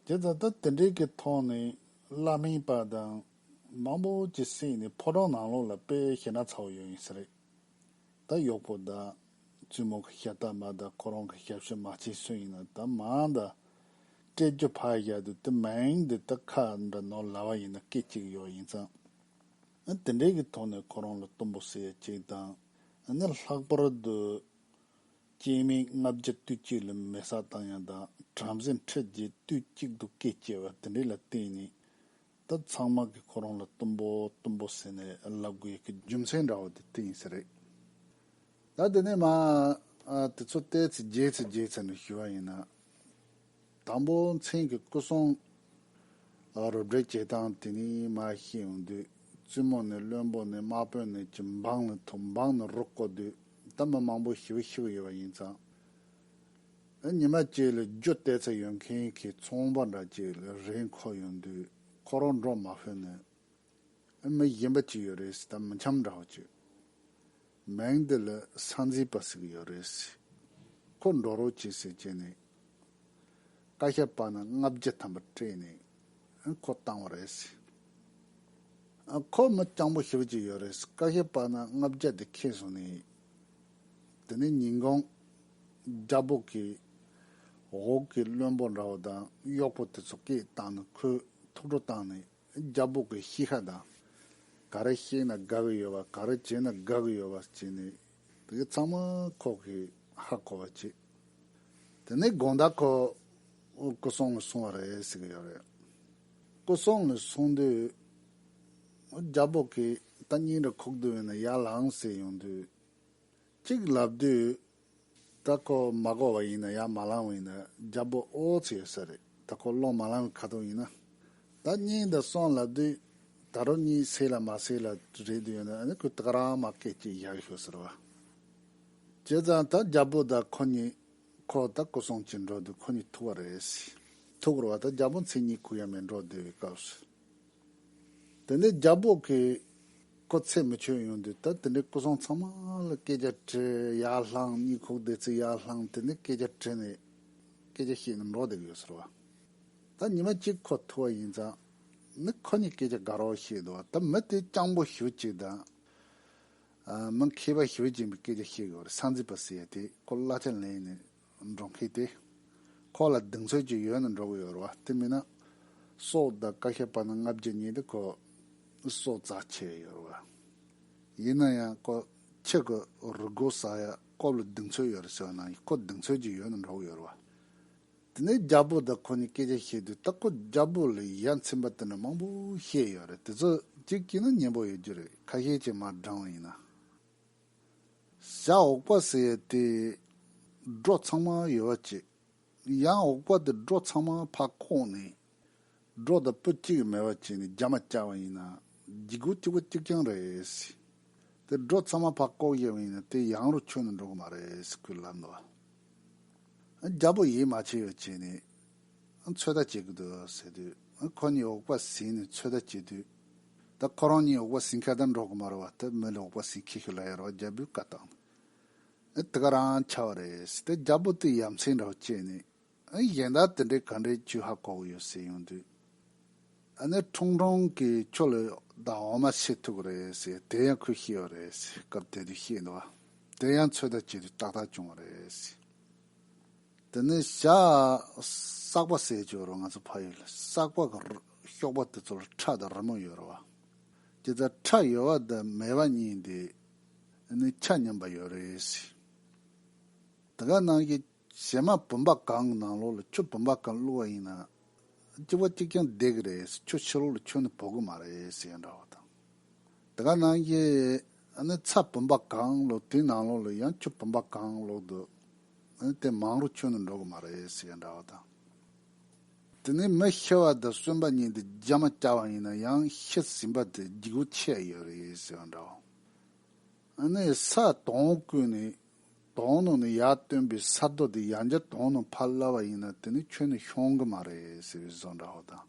བ། དེ་ལྟར་ད་དེ་འདྲའི་གི་ཐོག་ནས་བླ་སྨན་པ་དང་མང་པོ་ཅིག་བསྲེས་ནས་ཕོ་བྲང་ནང་ལོགས་ལ་དཔེ་ཞེད་སྣང་ཚ་བོ་ཡོད་ཡིན་ས་རེད། ད་གཡོག་པོ་དང་བཙུན་མོ་གི་ཤ་སྟག་མ་དང་ཁོ་རང་གི་ཞབས་ཕྱི་མ་བྱས་སུ་ཡིན་ན་ད་མང་ད་སྤྲད་རྒྱུ་ཕར་བཞག་དུས་དེ་མིང་འདི་ད་ཁ་འདྲ་ནོར་ལབ་པ་ཡིན་ན་སྐད་ཅིག་ཡོད་ཡིན་ཙང་། ཨ་དེ་འདྲའི་གི་ཐོག་ནས་ཁོ་རང་ལ་གཏུམ་པོ་ཟེར་ཡ་ཅིག་དང་། ཨ་ནི་ལྷག་པར་དུ་སྐྱེས་དམན་ལྔ་བརྒྱ་དུས་གཅིག་ལ་མེ་སྲེག་བཏང་ཡ་དང་བྲམ་ཟེ་ཁྲི་བརྒྱད་དུས་གཅིག་ཏུ་སྐེ་བཅད་པ་དེ་འདྲ་ལ་བརྟེན་ནས་ད་ཚང་མ་གིས་ཁོ་རང་ལ་གཏུམ་པོ་གཏུམ་པོ་ཟེར་ནས་ལབ་དགོས་ཀྱི་རྒྱུ་མཚན་འདྲ་བོ་དེ་དེ་ཡིན་ས་རེད། ད་དེ་ནས་མ་ཨ་དེ་ཚོ་བལྟས་ཚེ་རྗེས་ཚེ་རྗེས་ཚེ་ནས་ཞུ་བ་ཡིན་ན། དང་པོ་མཚན་གྱི་སྐུ་སྲུང་རུབ་སྒྲིག་བྱེད་སྟངས་དེ་ནི་མ་ཤེས་ཡོང་དུས་བཙུན་མོ་ནས་བློན་པོ་ནས་དམག་དཔོན་ནས་ཀྱི་འབངས་ནས་ཐོབ་འབངས་ནས་རུ་བསྐོར་དུས་ད་མི་མང་པོ་ཞེ་པོ་ཤི་གི་ཡོད་པ་ཡིན་ཙང་། ཨ་ཉི་མ་གཅིག་ལ་རྒྱུ་བལྟས་ཚེ་ཡོད་མཁན་གྱི་ཚོང་པ་འདྲ་གཅིག་ལ་རེ་འཁོར་ཡོང་དུས་ཁོ་རང་འགྲོ་མ་ཕོད་ནས། མི་གཞན་པ་ཅིག་ཡོད་རེད་ཟེར། ད་མི་འཆམ་འདྲ་བོ་ཅིག་མིང་འདི་ལ་ས་འཛིན་པ་ཟེར་གྱི་ཡོད་རེད་ཟེར། ཁོ་འགྲོ་རོགས་བྱེད་ཟེར་བྱས་ནས། ཀ་ཤ་པ་ན་ལྔ་བརྒྱ་ཐམ་པ་སྤྲད་ནས་ཁོ་བཏང་བ་རེད་ཟེར། ཁོ་མི་སྤྱང་པོ་ཞེ་པོ་ཅིག་ཡོད་རེད་ཟེར། ཀ་ཤ་པ་ན་ལྔ་བརྒྱ་དེ་ཁྱེར་སོང་ནས། དེ་ནས་ཉིན་གུང་། རྒྱལ་པོ་གི་འོག་གི་བློན་པོ་འདྲ་བོ་དང་གཡོག་པོ་དེ་ཚོ་སྐད་བཏང་ནས་ཁོས་ཐུགས་སྤྲོ་བཏང་ནས། རྒྱལ་པོ་གི་གཤིས་ཀ་དང་། ག་རེ་བཤད་ན་དགའ་གི་ཡོད་པ། ག་རེ་བྱས་ན་དགའ་གི་ཡོད་པ་བྱས་ནས་དེ་གི་ཚང་མ་ཁོ་གིས་ཧ་གོ་བ་བྱས། དེ་ནས་དགོང་དག་ཁོ་སྐུ་སྲུང་ལ་སོང་བ་རེད་ཟེར་གི་ཡོད་རེད། སྐུ་སྲུང་ལ་སོང་དུས་རྒྱལ་པོ་གིས་ད་གཉིད་འདྲ་ཁུག་དུས་ཡིན་ན་ཡར་ལངས་ཟེར་ཡོང་དུས། གཅིག་ལབ་དུས། ད་ཁོ་མ་གོ་བ་ཡིན་ན་ཡར་མ་ལངས་པ་ཡིན་ན་རྒྱལ་པོ་ཨོ་ཙི་ཡོད་ས་རེད། ད་ཁོ་སློང་མ་ལངས་པའི་ཁ་ཐུག་ཡིན་ན། ད་གཉིད་འདི་སོང་ལབ་དུས། ད་རུང་གཉིད་སད་ལ་མ་སད་ལ་རེད་དུས་ཡོད་ན་ཨ་ནི་ཁོས་ད་ག་རང་མ་སྐད་ཅིག་བཞག་ཤོག་ཟེར་བ། བྱས་ཙང་ད་རྒྱལ་པོ་དང་ཁོ་གཉིས། ཁོ་ད་སྐུ་སྲུང་གཅིག་འགྲོ་དུས་ཁོ་གཉིས་ཐུག་པ་རེད། ཐུག་རུ་བ་ད་རྒྱལ་པོ་མཚན་གཉིད་ཁུག་ཡ་མེད་འགྲོ་བསྡད་པའི་སྐབས་སུ། དེ་ནས་རྒྱལ་པོ་གིས་ ཁོ་ཚེ་མི་ཆོད་ཡོང་དུས་ད་དེ་འདྲའི་སྐུ་སྲུང་ཚང་མ་ལ་སྐད་ཆ་དྲིས། ཡར་ལངས། གཉིད་ཁུག་བསྡད་ཚེ་ཡར་ལངས། དེ་ནས་སྐད་ཆ་དྲིས་ནས་སྐད་ཆ་བཤད་ནས་འགྲོ་བསྡད་ཀྱི་ཡོད་ཟེར་བ། ད་ཉི་མ་གཅིག་ཁོ་ཐུག་པ་ཡིན་ཙང་ནི་ཁོ་གཉིས་སྐད་ཆ་དགའ་རབ་བཤད་འདུག་བ། ད་མི་དེ་སྤྱང་པོ་ཞེ་པོ་ཅིག་དང་། ཨ། མི་མཁས་པ་ཞེ་པོ་ཅིག་ཡིན་པའི་སྐད་ཆ་བཤད་ཀྱི་ཡོད་རེད། ས་འཛིན་པ་ཟེར་ཡ་དེ་ཁོ་གླ་ཆ་ལེན་ནས་འགྲོ་མཁན་དེ། ཁོ་ལ་གདེང་ཚོད་ཅིག་ཡོད་ན་འགྲོ་གི་ཡོད་རེད་བ། དེ་མིན་ན་སྲོག་དང་ཀ་ཤ་པ་ན་ལྔ་བརྒྱ་གཉིས་དེ་ཁོ་སྲོག་རྩ་ཆད་ཡོད་རེད་བ། ཡིན་ན་ཡང་ཁོ་ཁྱི་གི་རུས་སྒོ་ཟ་ཡ་ཁོ་ལ་གདེང་ཚོད་ཡོད་རེད་ཟེར་བ་ན་ཁོ་གདེང་ཚོད་ཅིག་ཡོད་ན་འགྲོ་གི་ཡོད་རེད་བ། དེ་ནས་རྒྱལ་པོ་དང་ཁོ་གཉིས་སྐད་ཆ་བཤད་དུས་ད་ཁོ་རྒྱལ་པོ་ལ་ཡ་མཚན་པ་དེ་འདྲ་མང་པོ་བཤད་ཡོད་རེད། དེ་ཚོ་གཅིག་གཅིག་ནི་སྙན་པོ་ཡོད་རྒྱུ་རེད། ཁ་ཤས་ཅིག་མར་བགྲང་བ་ཡིན་ན། བྱ་འོག་པ་ཟེར་ཡ་དེ་སྒྲོ་ཚང་མ་ཡོད་པ་ཅིག། ཡང་འོག་པ་དེ་སྒྲོ་ཚང་མ་ཕར་བཀོག་ནས་སྒྲོ་དང་སྤུ་གཅིག་མེད་པ་བྱས་ནས་རྒྱ་མ་བཅག་པ་ཡིན་ན་ལྗིད་ཁོག་གཅིག་པ་གཅིག་རྐྱང་རེད། དེ་སྒྲོ་ཚང་མ་ཕར་བཀོག་བཞག་པ་ཡིན་ན་དེ་ཡང་རུ་ཁྱོན་ནས་འགྲོ་གི་མ་རེད་ཟེར་ཁོས་ལབ་འདུག། རྒྱལ་པོ་ཡིད་མ་ཆེས་པ་བྱས་ནས་ཚོད་ལྟ་བྱེད་ཀྱི་འདུག་ཟེར་དུས། ཁོ་གཉིས་འོག་པ་ཟིན་ནས་ཚོད་ལྟ་བྱེད་དུས། ད་ཁོ་རང་གཉིས་འོག་པ་ཟིན་ཁ་ད་འགྲོ་གི་མ་རེད་བ། ད་མི་ལ་འོག་པ་ཟིན་ཁེ་ཤོ་ལ་ཡ་རེད་བ། རྒྱལ་པོས་བཀའ་བཏང་། དེ་ག་རང་ཆགས་པ་རེད་ཟེར། དེ་རྒྱལ་པོ་དེ་ཡ་མཚན་འདྲ་བོ་སྐྱེས་ནས། ཨ། གཞན་དག་དེ་འདྲའི་ག་འདྲའི་ཁྱོས་ཧ་གོ་གི་ཡོད་ཟེར་ཡོང་དུས། ཨ་ནི་ཁྲུང་ཁྲུང་གིས་ཁྱོད་ལ་ད་འོ་མ་བྱེད་ཐུབ་ཀྱི་རེད་ཟེར། དེ་ཡང་ཁོས་ཤེས་པ་རེད་ཟེར། སྐབས་དེ་དུས་ཤེས་འདུག་བ། དེ་ཡང་ཚོད་ལྟ་བྱེད་དུས་ཏག་ཏག་བྱུང་བ་རེད་ཟེར། དེ་ནས་བྱ་སག་པ་ཟེར་གྱི་ཡོད་རེད། ང་ཚོ་ཕ་ཡུལ་ལ་སག་པ་གི་རི་གཤོག་པ་དེ་ཚོ་ལ་ཁྲག་དང་རི་མོ་ཡོད་རེད་བ། དེ་ཚོ་ཁྲག་ཡོད་པ་དང་མེད་པ་གཉིས་དེ་ནི་ཆ་མཉམ་པ་ཡོད་རེད་ཟེར། དེ་ག་ནང་བཞིན་བྱེ་མ་བུམ་པ་གང་གི་ནང་ལོགས་ལ་ཆུ་བུམ་པ་གང་བླུགས་པ་ཡིན་ན་གཅིག་པ་གཅིག་རྐྱང་བསྡད་ཀྱི་རེད། ཆུ་ཕྱི་ལོགས་ལ་ཁྱོན་ནས་བབས་ཀྱི་མ་རེད་ཟེར་ཡ་འདྲ་བོ་དང་། དེ་ག་ནང་བཞིན་ཨ་ནི་ཚྭ་བུམ་པ་གང་བླུགས་དེའི་ནང་ལོགས་ལ་ཡང་ཆུ་བུམ་པ་གང་བླུགས་འདུག། ཨ་ནི་དེ་མང་རུ་ཁྱོན་ནས་འགྲོ་གི་མ་རེད་ཟེར་ཡ་འདྲ་བོ་དང་། དེ་ནས་མི་ཤི་བ་དང་གསོན་པ་གཉིས་དེ་རྒྱ་མ་བཅག་པ་ཡིན་ན་ཡང་ཤི་ཟིན་པ་དེ་ལྗིད་ཁོག་ཆེ་ཡོད་རེད་ཟེར་བ་འདྲ་བོ། ཨ་ནི་ས་དོང་བརྐོས་ནས་དོང་ནང་ནས་ཡར་བཏོན་པའི་ས་རྡོ་དེ་ཡང་བསྐྱར་དོང་ནང་ཕར་སླ་བ་ཡིན་ན་དེ་ནི་ཁྱོན་ནས་ཤོང་གི་མ་རེད་ཟེར་བའི་བཟོ་འདྲ་བོ་དང་།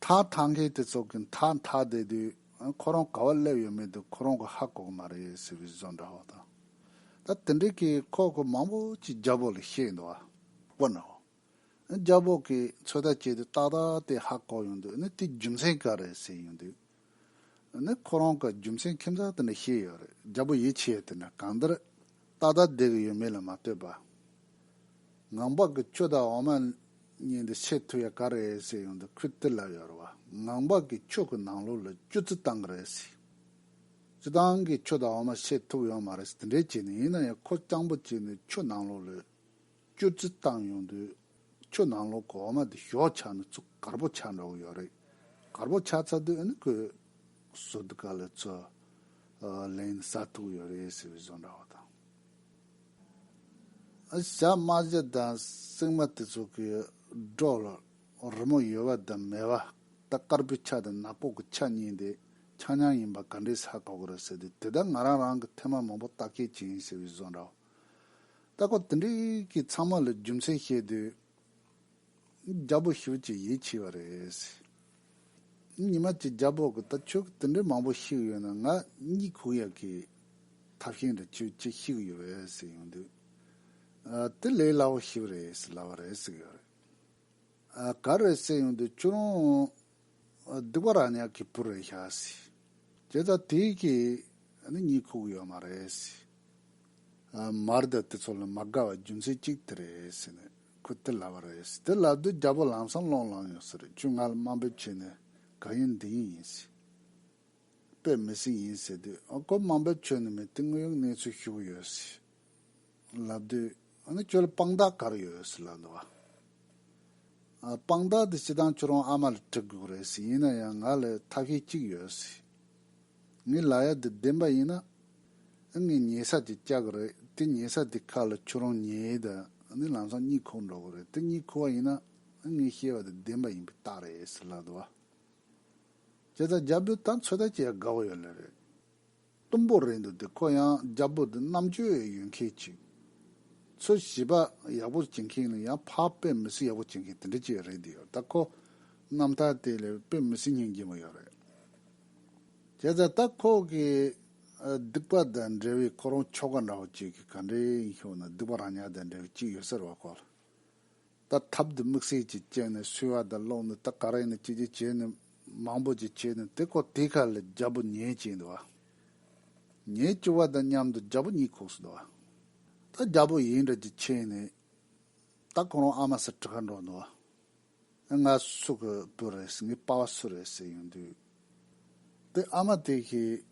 ཐག་འཐག་མཁན་དེ་ཚོ་གིས་ཐག་འཐག་བསྡད་དུས་ཨ་ཁོ་རང་ག་པར་སླེབས་ཡོད་མེད་དེ་ཁོ་རང་གིས་ཧ་གོ་གི་མ་རེད་ཟེར་བའི་བཟོ་འདྲ་བོ་དང་། ད་དེ་འདྲའི་གི་ཁོ་གིས་མང་པོ་ཅིག་རྒྱལ་པོ་ལ་བཤད་འདུག་བ། དཔེར་ན། རྒྱལ་པོ་གིས་ཚོད་ལྟ་བྱས་དུས་ཏག་ཏག་དེ་ཧ་གོ་ཡོང་དུས་ནི་དེ་རྒྱུ་མཚན་ག་རེ་ཟེར་ཡོང་དུས། ནི་ཁོ་རང་གི་རྒྱུ་མཚན་ཁྱིམ་ཚང་དེ་འདྲ་ཤེས་ཡོད་རེད། རྒྱལ་པོ་ཡིད་ཆེས་དེ་འདྲ་གང་ལྟར་ཏག་ཏག་བསྡད་ཀྱི་ཡོད་མེད་ལ་མ་ལྟོས་པ། ངང་པ་གིས་ཆུ་དང་འོ་མ་གཉིས་འདི་བྱེད་ཐུབ་ཡ་ག་རེ་ཟེར་ཡོང་དུས་ཁོས་དེ་ལབ་ཡོད་རེད་བ། ངང་པ་གིས་ཆུ་གི་ནང་ལོགས་ལ་བཅུད་རྩི་བཏང་གི་རེད་ཟེར། སྤྱིར་བཏང་གི་ཆུ་དང་འོ་མ་བྱེད་ཐུབ་ཡོད་མ་རེད་ཟེར། དེ་འདྲའི་བྱས་ནས་ཡིན་ན་ཡང་ཁོ་སྤྱང་པོ་བྱས་ནས་ཆུ་ནང་ལོགས་ལ། བཅུད་རྩི་བཏང་ཡོང་དུས་ཆུ་ནང་ལོགས་གི་འོ་མ་དེ་ཞོ་ཆགས་ནས་ཚུར་དཀར་པོ་ཆགས་འགྲོ་གི་ཡོད་རེད། དཀར་པོ་ཆགས་ཚར་དུས་ཨ་ནི་ཁོས་ཟོ་དུས་ག་ལ་ཚུར་ལེན་ཟ་ཐུབ་ཀྱི་ཡོད་རེད་ཟེར་བའི་བཟོ་འདྲ་བོ་དང་། ཨ་བྱ་རྨ་བྱ་དང་སྲིན་མོ་དེ་ཚོ་གི་སྒྲོ་ལ་རི་མོ་ཡོད་པ་དང་མེད་པ། ད་དཀར་པོའི་ཆ་དང་ནག་པོ་གི་ཆ་གཉིས་དེ་ཆ་མཉམ་ཡིན་པ་ག་འདྲས་ཧ་གོ་གི་རེད་ཟེར་དུས། དེ་ད་ང་རང་རང་གིས་ཐེངས་མ་མང་པོ་བརྟག་དཔྱད་བྱས་ཡིན་ཟེར་བའི་བཟོ་འདྲ་བོ། ད་ཁོ་དེ་འདྲའི་གི་ཚང་མ་ལ་རྒྱུ་མཚན་བཤད་དུས་རྒྱལ་པོ་ཞེ་པོ་ཅིག་ཡིད་ཆེས་པ་རེད། ཉི་མ་གཅིག་རྒྱལ་པོ་གིས་ད་ཁྱོད་ཀྱིས་དེ་འདྲའི་མང་པོ་ཤེས་ཀྱི་ཡོད་ན་ང་གཉིད་ཁུག་ཡག་གི་ཐབས་ཤེས་འདྲ་ཁྱོད་ཅིག་ཤེས་ཀྱི་ཡོད་པས་ཟེར་ཡོང་དུས། ཨ་དེ་ལས་སླ་པོ་ཞེ་པོ་རེད་ཟེར་ལབ་པ་རེད་ཟེར་གྱི་ཡོད་རེད། ཨ་ག་རེ་ཟེར་ཡོང་དུས་ཁྱོད་རང་ཨ་སྡིག་པ་རག་ཉག་གི་བུ་རེད་ཤག་ཟེར། བྱས་ཙང་དེ་གིས་ཨ་ནི་གཉིད་ཁུག་གི་ཡོད་མ་རེད་ཟེར། ཨ་མར་དང་དེ་ཚོ་ལ་མ་དགའ་བ་རྒྱུ་མཚན་གཅིག་དེ་རེད་ཟེར་ནས་ཁོས་དེ་ལབ་པ་རེད་ཟེར། དེ་ལབ་དུས་རྒྱལ་པོ་ལམ་སང་བློ་ལངས་ཡོང་ས་རེད། ཁྱོད་ང་ལ་དམའ་འབེབས་བྱས་ནས་གང་ཡིན་འདི་ཡིན་ཡིན་ཟེར། དཔེ་མི་སྲིད་ཡིན་ཟེར་དུས། ཨ་ཁོ་དམའ་འབེབས་བྱས་ནས་མེད། དེ་དངོས་ཡོད་གནས་ཚུལ་ཞུ་གི་ཡོད་ཟེར་ལབ་དུས། ཨ་ནི་ཁྱོད་ལ་དཔང་རྟགས་ག་རེ་ཡོད་ཟེར་ལབ་འདུག་བ། ཨ་དཔང་རྟགས་དེ་སྤྱིར་བཏང་ཁྱོད་རང་ཨ་མ་ལ་དྲི་དགོས་རེད་ཟེར། ཡིན་ན་ཡང་ང་ལ་ཐབས་ཤེས་གཅིག་ཡོད་ཟེར། ངས་ལབ་ཡ་དེ་བདེན་པ་ཡིན་ན། ཨ་ངས་ཉལ་ས་ཅིག་བཅག་གི་རེད། དེ་ཉལ་ས་དེ་ཁ་ལ་ཁྱོད་རང་ཉལ་དང་། ཨ་ནི་ལམ་སང་གཉིད་ཁུག་འགྲོ་གི་རེད། དེ་གཉིད་ཁུག་པ་ཡིན་ན་ཨ་ངས་བཤད་པ་དེ་བདེན་པ་ཡིན་པའི་རྟགས་རེད་ཟེར་ལབ་འདུག་བ། བྱས་ཙང་རྒྱལ་པོས་ད་ཚོད་ལྟ་བྱེད་ཡ་དགའ་བོ་ཡོད་ལེ་རེད། གཏུམ་པོ་རེད་འདུག་སྟེ། ཁོ་ཡང་རྒྱལ་པོ་འདི་རྣམ་དཔྱོད་ཡོད་མཁན་ཅིག། ཚུར་ཞིབ་པ་ཡག་པོ་བྱེད་མཁན་ལ་ཡང་ཕར་དཔེ་མི་སྲིད་ཡག་པོ་བྱེད་མཁན་དེ་འདྲ་ཅིག་རེད་འདི་ཡོད། ད་ཁོ་རྣམ་ཐར་དེ་ལས་དཔེ་མི་སྲིད་སྙིང་རྗེ་མོ་ཡོད་རེད། བྱས་ཙང་ད་ཁོ་གི་ཨ་སྡིག་པ་དང་འབྲེལ་བའི་ཁོ་རང་ཆོ་ག་འདྲ་བོ་ཅིག་གི་ག་འདྲ་ཡིན་ཤོག་ན་སྡིག་པ་རང་ཉིད་དང་འབྲེལ་བའི་ཅིག་ཡོད་ཟེར་བ་ཁོ་ལ། ད་ཐབས་འདི་དམིགས་བསལ་ཅིག་བྱས་ནས་གསོལ་བ་དང་ཀློག་ནས་ད་ག་རེ་ཡིན་ན་ཅི་ཅི་བྱས་ནས་མང་པོ་ཅིག་བྱས་ནས་དེ་ཁོ་དེ་ཁ་ལ་རྒྱལ་པོ་ཉལ་བྱས་འདུག་བ། ཉལ་བཅུག་པ་དང་མཉམ་དུ་རྒྱལ་པོ་གཉིད་ཁུག་སོང་འདུག་བ། ད་རྒྱལ་པོ་ཡིན་འདྲ་ཅིག་བྱས་ནས་ད་ཁོ་རང་ཨ་མ་སར་དྲི་ཁ་འགྲོ་འདུག་བ། ང་སུ་གི་བུ་རེད་ཟེར། ངའི་པ་ཕ་སུ་རེད་ཟེར་ཡོང་དུས། དེ་ཨ་མ་དེ་གིས་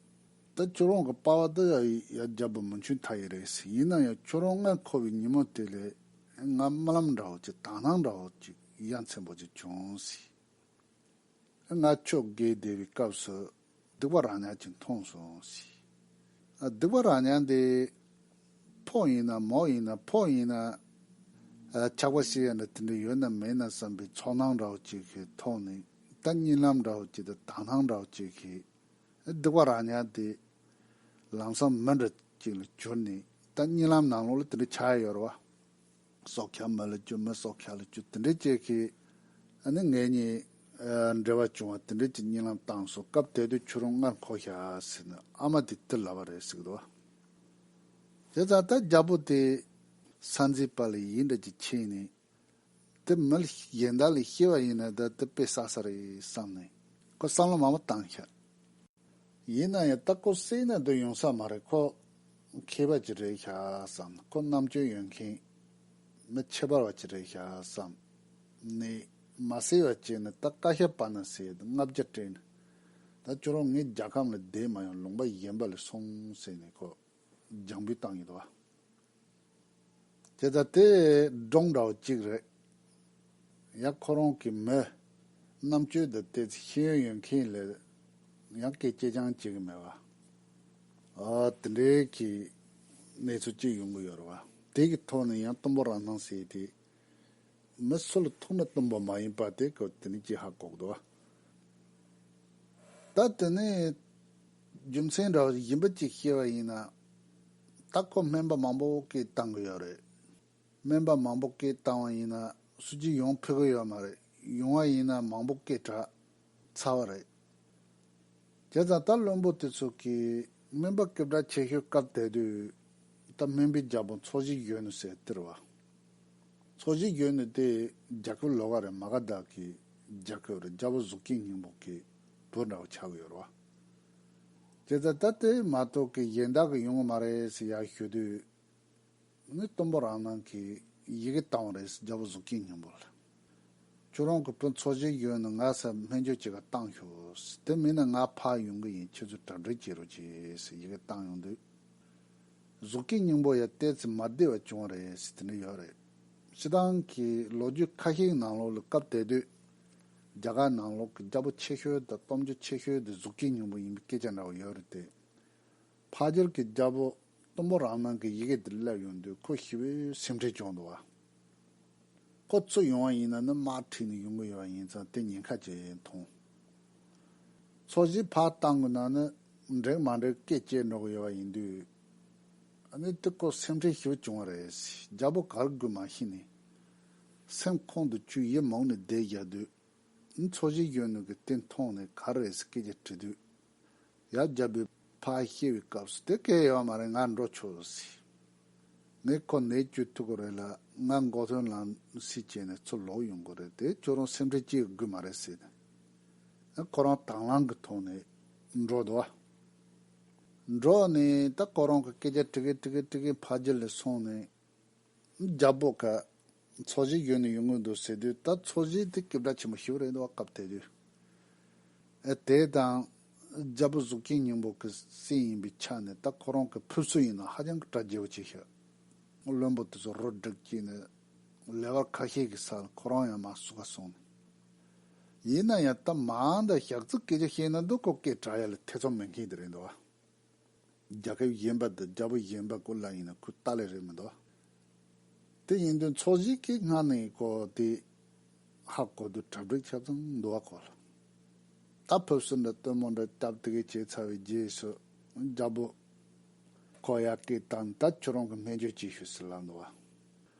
ད་ཁྱོད་རང་གི་པ་ཕ་ད་ཡ་ཡ་རྒྱལ་པོ་མི་ཆུང་ཐག་ཡིན་རེད་ཟེར། ཡིན་ན་ཡང་ཁྱོད་རང་མངལ་འཁོར་བའི་ཉིན་མོ་དེ་ལས་ང་རྨི་ལམ་འདྲ་བོ་ཅིག་དག་སྣང་འདྲ་བོ་ཅིག་ཡ་མཚན་པོ་ཅིག་བྱུང་ཟེར། ང་ཁྱོད་སྒེར་བསྡད་པའི་སྐབས་སུ་སྡིག་པ་རང་ཉིད་ཅིག་མཐོང་སོང་ཟེར། ཨ་སྡིག་པ་རང་ཉིད་དེ་ཕོ་ཡིན་ན་མོ་ཡིན་ན་ཕོ་ཡིན་ན་ཨ་ཆགས་པ་ཞིག་ཡང་འདྲ་དེ་འདྲ་ཡོད་ན་མེད་ན་བསམ་པའི་ཚོར་སྣང་འདྲ་བོ་ཅིག་གིས་མཐོང་ནས་ད་གཉིད་ལམ་འདྲ་བོ་ཅིག་དང་དག་སྣང་འདྲ་བོ་ཅིག་གིས་སྡིག་པ་རང་ཉིད་དེ་ལམ་སང་མི་འདྲ་ཅིག་ལ་གྱུར་ནས་ད་གཉིད་ལམ་ནང་ལོགས་ལ་དེ་འདྲ་ཆགས་ཡོད་རེད་བ། སྲོག་ཆགས་མི་ལ་སྐྱུར་མི་སྲོག་ཆགས་ལ་སྐྱུར་དེ་འདྲའི་བཅས་ཀྱི་ཨ་ནི་ངེད་གཉིས་ཨ་འབྲེལ་བ་བྱུང་བ་དེ་འདྲའི་ཀྱི་གཉིད་ལམ་བཏང་སོང་། སྐབས་དེ་དུས་ཁྱོད་རང་མངལ་འཁོར་ཤག་ཟེར་ནས་ཨ་མ་དེས་དེ་ལབ་པ་རེད་ཟེར་གི་འདུག་བ། བྱས་ཙང་ད་རྒྱལ་པོ་དེ་ས་འཛིན་པ་ལ་ཡིན་འདྲ་ཅིག་ཕྱིན་ནས་དེ་མི་གཞན་དག་ལ་ཤེས་པ་ཡིན་ན་ད་དེ་དཔེ་བསགས་ས་རེད་བསམ་ནས་ཁོ་བསམ་བློ་མང་པོ་བཏང་ཤག་ཡིན་ན་ཡང་ད་ཁོ་བསད་ན་འདི་ཡོང་ས་མ་རེད། ཁོ་མཁས་པ་ཅིག་རེད་ཤག་བསམ། ཁོ་རྣམ་དཔྱོད་ཡོད་མཁན་མི་ཁྱད་པར་བ་ཅིག་རེད་ཤག་བསམ་ནས་མ་བསད་པ་བྱས་ནས་ད་བཀའ་ཤག་པ་ན་ཟེར་ལྔ་བརྒྱ་སྤྲད་ནས་ད་ཁྱོད་རང་ངའི་རྒྱལ་ཁམས་ལ་བསྡད་མ་ཡོང་། ལུང་པ་གཞན་པ་ལ་སོང་ཟེར་ནས་ཁོ་རྒྱང་འབུད་བཏང་ཡོད་དོ། དེ་ལྟ་སྟེ་སྒྲུང་འདྲ་བོ་གཅིག་རེད། ཡང་ཁོ་རང་གི་མི་རྣམ་དཔྱོད་དང་ཏོག་ཙམ་ཤེས་ཡོན་ཡོད་མཁན་ལ་ཡང་སྐད་ཅིག་ཀྱང་བྱེད་ཀྱི་མེད་པ། ཨ་དེ་འདྲའི་གི་གནས་ཚུལ་གཅིག་ཡོང་གི་ཡོད་རེད་བ། དེ་གི་ཐོག་ནས་ཡང་གཏུམ་པོ་རང་སྣང་ཟེར་དེ། མི་སུ་ལ་ཐུག་ན་གཏུམ་པོ་མ་ཡིན་པ་དེ་ཁོ་དེ་ནས་ཅིག་ཧ་གོ་གི་འདུག་བ། ད་དེ་ནས་རྒྱུ་མཚན་འདྲ་བ་ཞིག་ཡིན་པ་ཅིག་བཤད་པ་ཡིན་ན། ད་ཁོ་སྨན་པ་མང་པོ་སྐད་བཏང་གི་ཡོད་རེད། སྨན་པ་མང་པོ་སྐད་བཏང་བ་ཡིན་ན་སུ་གཅིག་ཡོང་ཕོད་ཀྱི་ཡོད་མ་རེད། ཡོང་བ་ཡིན་ན་མང་པོ་སྐད་གྲགས་ཚར་བ་རེད། བྱས་ཙང་ད་བློན་པོ་དེ་ཚོ་གིས་སྨན་པ་སྐད་གྲགས་ཆེ་ཤོས་སྐབས་དེ་དུས་ད་སྨན་པའི་རྒྱལ་པོ་འཚོ་བྱེད་གཞོན་ནུ་ཟེར་དེ་རེད་བ། འཚོ་བྱེད་གཞོན་ནུ་དེ་རྒྱལ་ཁབ་ལོགས་ཀ་རེད། མ་ག་དྷ་གི་རྒྱལ་ཁབ་རེད། རྒྱལ་པོ་གཟུགས་སྐྱེས་སྙིང་པོ་གི་བུ་འདྲ་བོ་ཆགས་ཀྱི་ཡོད་རེད་བ། བྱས་ཙང་ད་དེ་མ་གཏོགས་ཀྱི་གཞན་དག་གི་ཡོང་གི་མ་རེད་ཟེར་ཡར་ཞུ་དུས། ནི་གཏུམ་པོ་རང་སྣང་གིས་ཡི་གེ་བཏང་བ་རེད། རྒྱལ་པོ་གཟུགས་སྐྱེས་སྙིང་པོ་ལ། ཁྱོད་རང་གི་བུ་འཚོ་བྱེད་གཞོན་ནུ་ང་སར་སྨན་བཅོས་བྱེད་ག་བཏང་ཤོག་དེ་མིན་ན་ང་ཕར་ཡོང་གི་ཡིན། ཁྱེད་ཚོས་གྲ་སྒྲིག་བྱེད་རོགས་བྱེད་ཟེར་ཡི་གེ་བཏང་ཡོང་དུས། གཟུགས་སྐྱེས་སྙིང་པོ་ཡང་ཏོག་ཙམ་མ་བདེ་བ་བྱུང་བ་རེད་ཟེར་དེ་འདྲ་ཡོད་རེད། སྤྱིར་བཏང་གི་ལོ་རྒྱུས་ཁ་ཤས་ནང་ལོགས་ལ་སྐབས་དེ་དུས་རྒྱ་གར་ནང་ལོགས་ཀྱི་རྒྱལ་པོ་ཆེ་ཤོས་དང་གཏུམ་རྒྱུད་ཆེ་ཤོས་དེ་གཟུགས་སྐྱེས་སྙིང་པོ་ཡིན་པའི་སྐད་ཆ་འདྲ་བོ་ཡོད་རེད་དེ། ཕ་རྒྱལ་གྱི་རྒྱལ་པོ་གཏུམ་པོ་རང་སྣང་གི་ཡི་གེ་འདི་སླེབས་ཡོང་དུས་ཁོ་ཞེ་པོའི་སེམས་ཁྲལ་བྱུང་འདུག་བ། ཁོ་ཚུར་ཡོང་བ་ཡིན་ན་ནི་དམག་ཁྲིད་ནས་ཡོང་གི་ཡོད་པ་ཡིན་ཙང་དེ་ཉེན་ཁ་ཆེ་མཐོང་། འཚོ་བྱེད་ཕར་བཏང་དགོས་ན་ནི་འགྲིག་མ་འགྲིག་སྐད་བཅད་འགྲོ་གི་ཡོད་པ་ཡིན་དུས། ཨ་ནི་དེ་ཁོ་སེམས་ཁྲལ་ཞེ་པོ་བྱུང་བ་རེད། རྒྱལ་པོ་ག་རེ་དགོས་མ་ཤེས་ནས། སེམས་ཁོང་དུ་ཆུད་ཡིད་མུག་ནས་བསྡད་བཞག་དུས། འཚོ་བྱེད་གཞོན་ནུ་གིས་དེ་མཐོང་ནས་ག་རེ་རེད་ཟེར་སྐད་ཆ་དྲིས་དུས། ཡར་རྒྱལ་པོས་ཕར་བཤད་པའི་སྐབས་སུ་དེ་གས་ཡོད་མ་རེད། ང་འགྲོ་ཆོག་ཟེར། ངས་ཁོ་ནད་བཅོས་ཐུབ་ཀྱི་རེད་ལ་ང་མགོ་ཐོན་ལམ་སེལ་བྱས་ནས་ཚུར་ལོག་ཡོང་གི་རེད། དེ་ཁྱོད་རང་སེམས་ཁྲལ་ཅི་ཡང་དགོས་མ་རེད་ཟེར་ནས། ཁོ་རང་དང་བླངས་ཀྱི་ཐོག་ནས་འགྲོ་འདུག་བ། འགྲོ་ནས་ད་ཁོ་རང་གི་སྐད་ཆ་དྲི་གིན་དྲི་གིན་དྲི་གིན་ཕ་རྒྱལ་ལ་སོང་ནས། རྒྱལ་པོ་ཁ། འཚོ་བྱེད་གཞོན་ནུ་ཡོང་གི་འདུག་ཟེར་དུས་ད་འཚོ་བྱེད་དེ་སྐད་གྲགས་ཆེན་པོ་ཞིག་རེད་འདུག་བ་སྐབས་དེ་དུས། ཨེ་དེ་དང་། རྒྱལ་པོ་གཟུགས་སྐྱེས་སྙིང་པོ་གི་སྲས་ཡིན་པའི་ཆ་ནས་ད་ཁོ་རང་གི་ཕུགས་སུ་ཡིན་ན་ཧ་ཅང་གི་གྲ་རྒྱས་པོ་ཆེ་ཤག་བློན་པོ་དེ་ཚོ་རུ་སྒྲིག་བྱས་ནས་ལེ་བར་ཁ་ཤས་ཀྱི་ས་ལ་ཁོ་རང་ཡང་མར་ཟུག་ག་སོང་ནས། ཡིན་ན་ཡང་ད་མང་ད་ཞག་ཚི་སྐད་ཆ་བཤད་ན་འདུག་ཁོ་སྐད་གྲགས་ཡ་ལ་ཐེ་ཚོམ་མེད་མཁན་དེ་རེད་འདུག་བ། རྒྱལ་ཁབ་གཞན་པ་དང་རྒྱལ་པོ་གཞན་པ་ཀུན་ལ་ཡིན་ན་ཁོ་ལྟ་ལེ་རེད་མི་འདུག་དེ་ཡིན་དུས་འཚོ་བྱེད་ཀྱི་སྔ་ནས་ཁོ་དེ་ཧ་གོ་དུས་གྲ་སྒྲིག་ཆ་ཚང་འདུག་བ་ཁོ་ལ། ད་ཕུབ་སུ་འདྲ་སྟོན་མོ་འདྲ་སྟབས་དེ་གས་བྱས་ཚར་བའི་རྗེས་སུ་རྒྱལ་པོ་ཁོ་ཡ་སྐད་བཏང་ད་ཁྱོད་རང་གི་སྨན་བཅོས་ཅིག་ཞུས་ཟེར་ལབ་འདུག་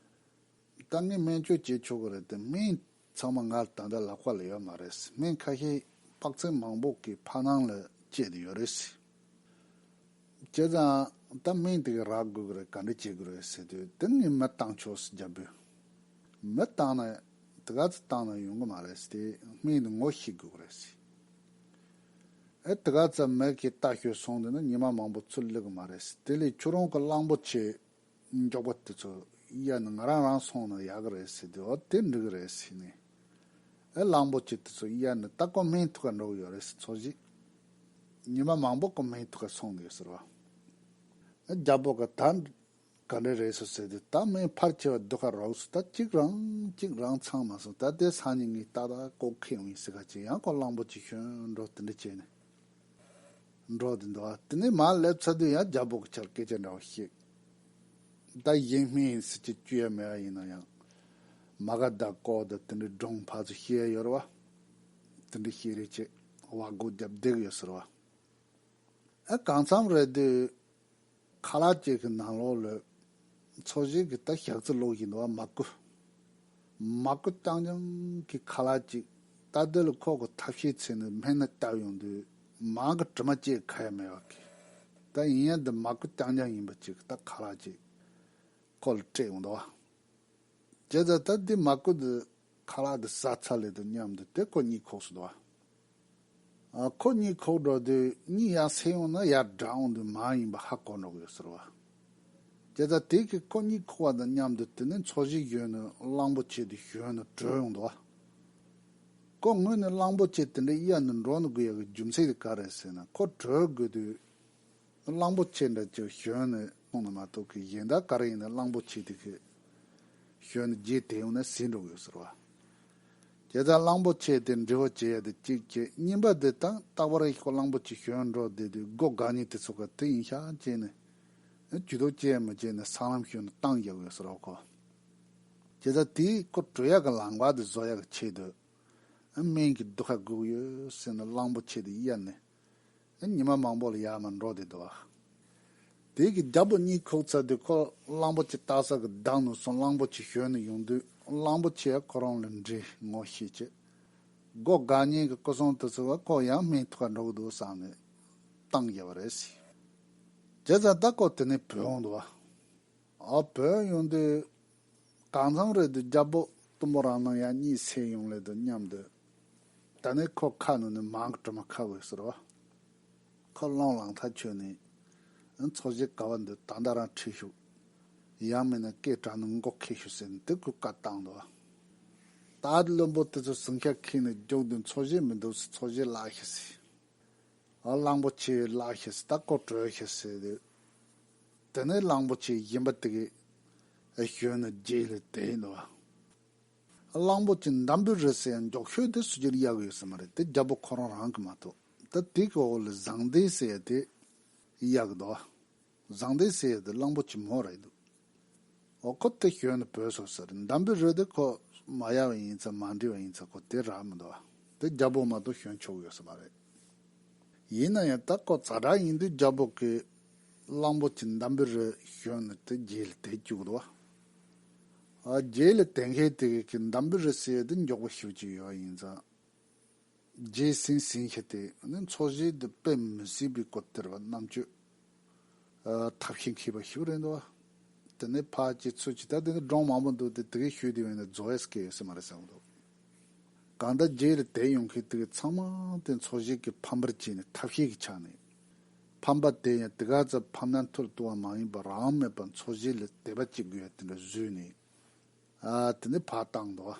བ། ད་ངས་སྨན་བཅོས་བྱེད་ཆོག་གི་རེད་དེ་སྨན་ཚང་མ་ང་ལ་ད་ལྟ་ལག་པ་ལ་ཡོད་མ་རེད། སྨན་ཁ་ཤས་དཔག་ཚད་མང་པོ་གི་ཕ་ནང་ལ་ བཅད་དེ་ཡོད་རེད། བྱས་ཙང་ད་སྨན་དེ་ག་རག་དགོས་ཀྱི་རེད། ག་འདྲ་བྱེད་དགོས་རེད་ཟེར་དུས། དེ་ངས་མི་བཏང་ཆོག་ཟེར། རྒྱལ་པོས་མི་བཏང་ན། དེ་ག་ཚོད་བཏང་ན་ཡོང་གི་མ་རེད་ཟེར། དེ་སྨན་དེ་ངོ་ཤེས་དགོས་ཀྱི་རེད་ཟེར། ཨེ། དེ་ག་ཚོད་མི་གིས་ལྟ་ཞོར་སོང་དུས་ན་ཉི་མ་མང་པོ་ཚུར་སླེབས་ཀྱི་མ་རེད་ཟེར། དེ་ལས་ཁྱོད་རང་གི་གླང་པོ་ཆེ་མགྱོགས་པོ་དེ་ཚོ་གཡར་ནས་ང་རང་རང་སོང་ན་ཡག་གི་རེད་ཟེར་དུས། འོ་དེ་འགྲིག་གི་རེད་ཟེར་ནས། ཨེ། གླང་པོ་ཆེ་དེ་ཚོ་གཡར་ནས། ད་ཁོ་སྨན་ཐུག་ག་འགྲོ་གི་ཡོད་རེད་ཟེར། འཚོ་བྱེད་ཉི་མ་མང་པོ་ཁོ་སྨན་ཐུག་ག་སོང་གི་ཡོད་ཟེར་བ། ཨེ། རྒྱལ་པོ་གིས་ད་ག་འདྲ་རེད་ཟེར་དུས། ད་སྨན་ཕལ་ཆེ་བ་སྡུག་ག་རག་སོང་། ད་གཅིག་རང་གཅིག་རང་ཚང་མ་སོང་། ད་དེ་སང་ཉིན་ངས་ཏག་ཏག་ལྐོག་ཁེལ་ཡོང་ཡིན་ཟེར། ག་ཅིག་ཡང་ཁོ་གླང་པོ་ཆེ་ཞོན་འགྲོ་དེ་འདྲ་བྱས་ནས་འགྲོ་དེ་འདུག་ཨ། དེ་ནས་མར་སླེབས་ཚར་དུས་ཡང་རྒྱལ་པོ་གི་ཕྱིར་སྐད་ཆ་འདྲ་བོ་བཤད། ད་གཞན་སྨན་ཡིན་ཟེར་གྱི་བཅོས་ཡ་མེད་པ་ཡིན་ན་ཡང་། མ་ག་དྷ་ཀོ་དང་དེ་འདྲའི་སྒྲུང་ཕར་ཚུར་བཤད་ཡ་ཡོད་རེད་བ། དེ་འདྲ་བཤད་རེས་བྱས་བ་སྒོ་བརྒྱབ་བསྡད་ཀྱི་ཡོད་ཟེར་བ། ཨ། གང་འཚམ་རེད་དུས་ཁ་ལག་ཅིག་གི་ནང་ལོགས་ལ་འཚོ་བྱེད་ཀྱི་ད་ཞག་རྩི་ལོག་བཞིན་འདུག་བ། མ་ཀུ། མ་ཀུ་རྐྱང་རྐྱང་གི་ཁ་ལག་ཅིག། ད་དེ་ལ་ཁོ་གི་ཐབས་ཤེས་བྱས་ནས་སྨན་སྣ་བཏབ་ཡོང་དུས། མང་གི་དྲི་མ་བཅད་ཁ་ཡ་མེད་པ་གི། ད་ཡིན་ཡང་འདི་མ་ཀུ་རྐྱང་རྐྱང་ཡིན་པ་ཅིག་ད་ཁ་ལག་ཅིག་ཁོ་ལ་སྤྲད་ཡོང་འདུག་བ། བྱས་ཙང་ད་འདི་མ་ཀུ་འདི་ཁ་ལག་འདི་ཟ་ཚར་ལེ་དང་མཉམ་དུ་དེ་ཁོ་གཉིད་ཁུག་སོང་འདུག་བ། ཨ། ཁོ་གཉིད་ཁུག་འགྲོ་དུས་གཉིད་ཡར་སད་ཡོང་ན་ཡར་བསྒྲགས་ཡོང་དུས་མར་ཡིན་པ་ཧ་གོ་འགྲོ་གི་ཡོད་ཟེར་བ། བྱས་ཙང་དེ་གི་ཁོ་གཉིད་ཁུག་པ་དང་མཉམ་དུ་དེ་ནས་འཚོ་བྱེད་ཞོན་ནས་གླང་པོ་ཆེ་དེ་ཞོན་ནས་བྲོས་ཡོང་འདུག་བ། ཁོ་ངོས་ནས་གླང་པོ་ཆེ་དེ་འདྲ་གཡར་ནས་འགྲོ་ནི་དགོས་ཡག་གི་རྒྱུ་མཚན་དེ་ག་རེད་ཟེར་ན། ཁོ་བྲོས་དགོས་དུས་གླང་པོ་ཆེ་འདྲ་ཅིག་ཞོན་ནས་སོང་ན་མ་གཏོགས་གི་གཞན་དག་ག་རེ་ཡིན་ན་གླང་པོ་ཆེ་དེ་གི་ཞོན་ནས་རྗེས་དེད་ཡོང་ན་ཟིན་འགྲོ་གི་ཡོད་ཟེར་བ། བྱས་ཙང་གླང་པོ་ཆེ་དེ་འདྲི་བ་བྱེད་ཡ་དེ་གཅིག་བྱས། གཉིས་པ་དེ་ད་རྟག་པར་ཁོ་གླང་པོ་ཆེ་ཞོན་འགྲོ་བསྡད་དུས་སྒོ་འགག་ཉེན་དེ་ཚོ་ག་དེ་ཡིན་ཤག་བྱས་ནས་ཇུས་གཏོགས་བྱས་མི་བྱས་ནས་སྲང་ལམ་ཞོན་ནས་བཏང་བཞག་ཡོད་ཟེར་བ་ཁོ། བྱས་ཙང་དེས་ཁོ་བྲོས་ཡག་གི་ལམ་ཁ་དེ་བཟོ་ཡག་གི་ཆེད་དུ། སྨན་གྱི་སྡུག་ཁ་དགོས་ཀྱི་ཡོད་ཟེར་ནས་གླང་པོ་ཆེ་དེ་གཡར་ནས། ཉི་མ་མང་པོ་ལ་ཡར་མར་འགྲོ་བསྡད་འདུག་བ། དེ་གི་རྒྱལ་པོ་གཉིད་ཁུག་ཚར་དུས་ཁོ་གླང་པོ་ཆེ་བཏགས་ས་གི་བདག་ནང་སོང་། གླང་པོ་ཆེ་ཞོན་ནས་ཡོང་དུས་གླང་པོ་ཆེ་ཁོ་རང་ལ་འདྲི་ངོ་ཤེས་བྱས། སྒོ་འགག་ཉེན་གི་སྐུ་སྲུང་དེ་ཚོ་བ་ཁོ་ཡང་སྨན་ཐུག་ག་འགྲོ་གི་འདུག་བསམ་ནས་བཏང་བཞག་པ་རེད་ཟེར། བྱས་ཙང་ད་ཁོ་དེ་ནས་བྲོས་ཡོང་འདུག་བ། ཨ། བྲོས་ཡོང་དུས་གང་འཚམ་རེད་དུས་རྒྱལ་པོ་གཏུམ་པོ་རང་ནང་ཡང་གཉིད་སད་ཡོང་ལེ་དང་མཉམ་དུ། ད་ནི་ཁོ་ཁ་ནང་ནས་མང་གི་དྲི་མ་ཁ་དགོས་ཟེར་བ། ཁོ་རླུང་ལངས་ཐག་ཆོད་ནས། འཚོ་བྱེད་ག་བ་འདུག་ད་ལྟ་རང་ཁྲིད་ཤོག་ཡང་མིན་ན་སྐད་དྲག་ནས་མགོ་ཁེལ་ཤོག་ཟེར་ནས་དེ་ཁོ་བཀའ་བཏང་འདུག་ད་བློན་པོ་དེ་ཚོ་ཟིང་ཤ་ཁེལ་ནས་རྒྱུག་དུས་འཚོ་བྱེད་མི་འདུག་ཟེར། འཚོ་བྱེད་བརླག་ཤག་ཟེར། ཨ། གླང་པོ་ཆེ་བརླག་ཤག་ཟེར། ད་ཁོ་བྲོས་ཤག་ཟེར་དུས། དེ་ནས་གླང་པོ་ཆེ་གཞན་པ་དེ་གི་ཞོན་ནས་རྗེས་ལ་དེད་འདུག་གླང་པོ་ཆེ་འདམ་བུའི་རི་ཟེར་ཡ་མགྱོགས་ཤོས་དེ་སུ་གྱིས་གཡར་གི་ཡོད་ས་མ་རེད། དེ་རྒྱལ་པོ་ཁོ་རང་རང་གི་མ་གཏོགས། ད་དེ་གི་འོག་ལ་བཟང་ལྡན་ཟེར་ཡ་དེ་གཡར་གི་འདུག་བཟང་ལྡན་ཟེར་ཡ་དེ་གླང་པོ་ཆེ་མོ་རེད་འདུག་འོ། ཁོ་དེ་ཞོན་ནས་བྲོས་སོང་ཟེར། འདམ་བུའི་རི་དེ་ཁོ་མ་གཡར་བ་ཡིན་ཙང་མ་འདྲི་བ་ཡིན་ཙང་ཁོ་དེ་རག་མི་འདུག་དེ་རྒྱལ་པོ་མ་གཏོགས་ཞོན་ཆོག་གི་ཡོད་ས་མ་རེད། ཡིན་ན་ཡང་ད་ཁོ་ཛ་དྲག་ཡིན་དུས་རྒྱལ་པོ་གིས་གླང་པོ་ཆེ་འདམ་བུའི་རི་ཞོན་ནས་དེ་རྗེས་ལ་དེད་བཅུག་འདུག་ཨ། རྗེས་ལ་དེད་མཁན་དེ་གིས་འདམ་བུའི་རི་ཟེར་ཡ་དེ་མགྱོགས་པོ་ཞེ་པོ་ཅིག་ཡོད་ཡིན་ཙང་། རྗེས་ཟིན་ཟིན་ཤག་དེ་ནི་འཚོ་བྱེད་དེ་དཔེ་མི་སྲིད་པའི་སྐོར་སྟེར་བ་རྣམ་དཔྱོད། ཨ། ཐབས་ཤེས་མཁས་པ་ཞིག་རེད་འདུག་དེ་ནས་ཕར་ཅིག་ཚུར་ཅིག་ད་དེ་ནི་སྒྲུང་མང་པོ་འདུག་དེ་དེ་གའི་ཤོད་དེ་བས་ན་རྫོགས་ཡས་སྐད་ཡོད་ས་མ་རེད་བསམ་འདུག་གང་ལྟར་རྗེས་ལ་དེད་ཡོང་མཁན་དེ་གི་ཚང་མ་དེ་འཚོ་བྱེད་ཀྱི་ཕམ་པར་བྱས་ནས་ཐབས་ཤེས་ཀྱི་ཆ་ནས། ཕམ་པ་དེ་ཡང་དེ་ག་ཚོད་ཕམ་ན་མཐུར་གཏུགས་པ་མ་ཡིན་པར་རང་མེད་པར་འཚོ་བྱེད་ལ་དད་པ་བྱེད་དགོས་ཡ་དེ་འདྲ་བཟོས་ནས། ཨ། དེ་ནས་ཕར་བཏང་འདུག་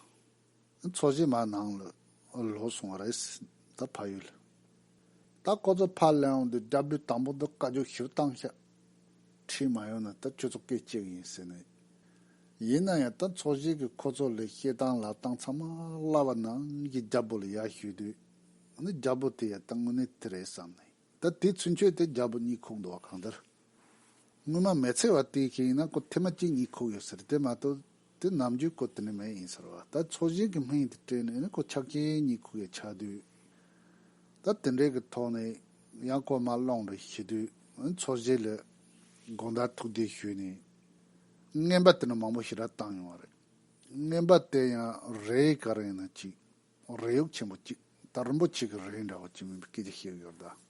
འཚོ་བྱེད་མར་ནང་ལ་ལོག་སོང་བ་རེད། ད་ཕ་ཡུལ་ལ། ད་ཁོ་ཚོ་ཕར་སླེབས་ཡོང་དུས་རྒྱལ་པོས་དང་པོ་འདི་བཀའ་བཀྱོན་ཞིག་བཏང་ཤག་ཁྲིད་མ་ཡོང་ན་ད་ཁྱོད་ཚོ་སྐད་ཆད་ཡིན་ཟེར་ནས། ཡིན་ན་ཡང་ད་འཚོ་བྱེད་ཀྱིས་ཁོ་ཚོ་ལ་བཤད་སྟངས་ལབ་སྟངས་ཚང་མ་བསླབ་པ་ནང་བཞིན་རྒྱལ་པོ་ལ་ཡར་ཞུས་དུས། ཨ་ནི་རྒྱལ་པོ་དེ་ཡང་ད་དངོས་གནས་དེ་རེད་བསམ་ནས། ད་དེ་ཚུན་ཆད་དེ་རྒྱལ་པོ་གཉིད་ཁུག་འདུག་བ། གང་ལྟར། སྔོན་མ་མི་ཚེ་བ་དེ་ཁེ་ཡིན་ན་ཁོ་ཐེངས་མ་གཅིག་གཉིད་ཁུག་ཡོད་ཟེར། དེ་མ་གཏོགས་དེ་ནམ་རྒྱུན་ཁོ་དེ་ནི་མེད་ཡིན་ཟེར་བ། ད་འཚོ་བྱེད་ཀྱི་སྨན་དེ་སྤྲད་ནས་ནི་ཁོ་ཆག་ཆེན་གཉིད་ཁུག་ཡ་ཆགས་དུས། ད་དེ་འདྲའི་གི་ཐོག་ནས་ཡང་ཁོ་མར་སློང་རེ་ཞུ་དུས། འཚོ་བྱེད་ལ་དགོངས་དག་ཐུགས་རྗེ་ཞུས་ནས། རྔན་པ་དེ་ནི་མང་པོ་ཞེ་དྲག་བཏང་ཡོང་བ་རེད། རྔན་པ་དེ་ཡང་རས་ག་རེ་ཡིན་ན་གཅིག་རས་ཡོག་ཆེན་པོ་གཅིག་ད་རིན་པོ་ཆེ་གི་རས་འདྲ་བོ་གཅིག་མིན་པའི་སྐད་ཆ་བཤད་ཡོད་ད།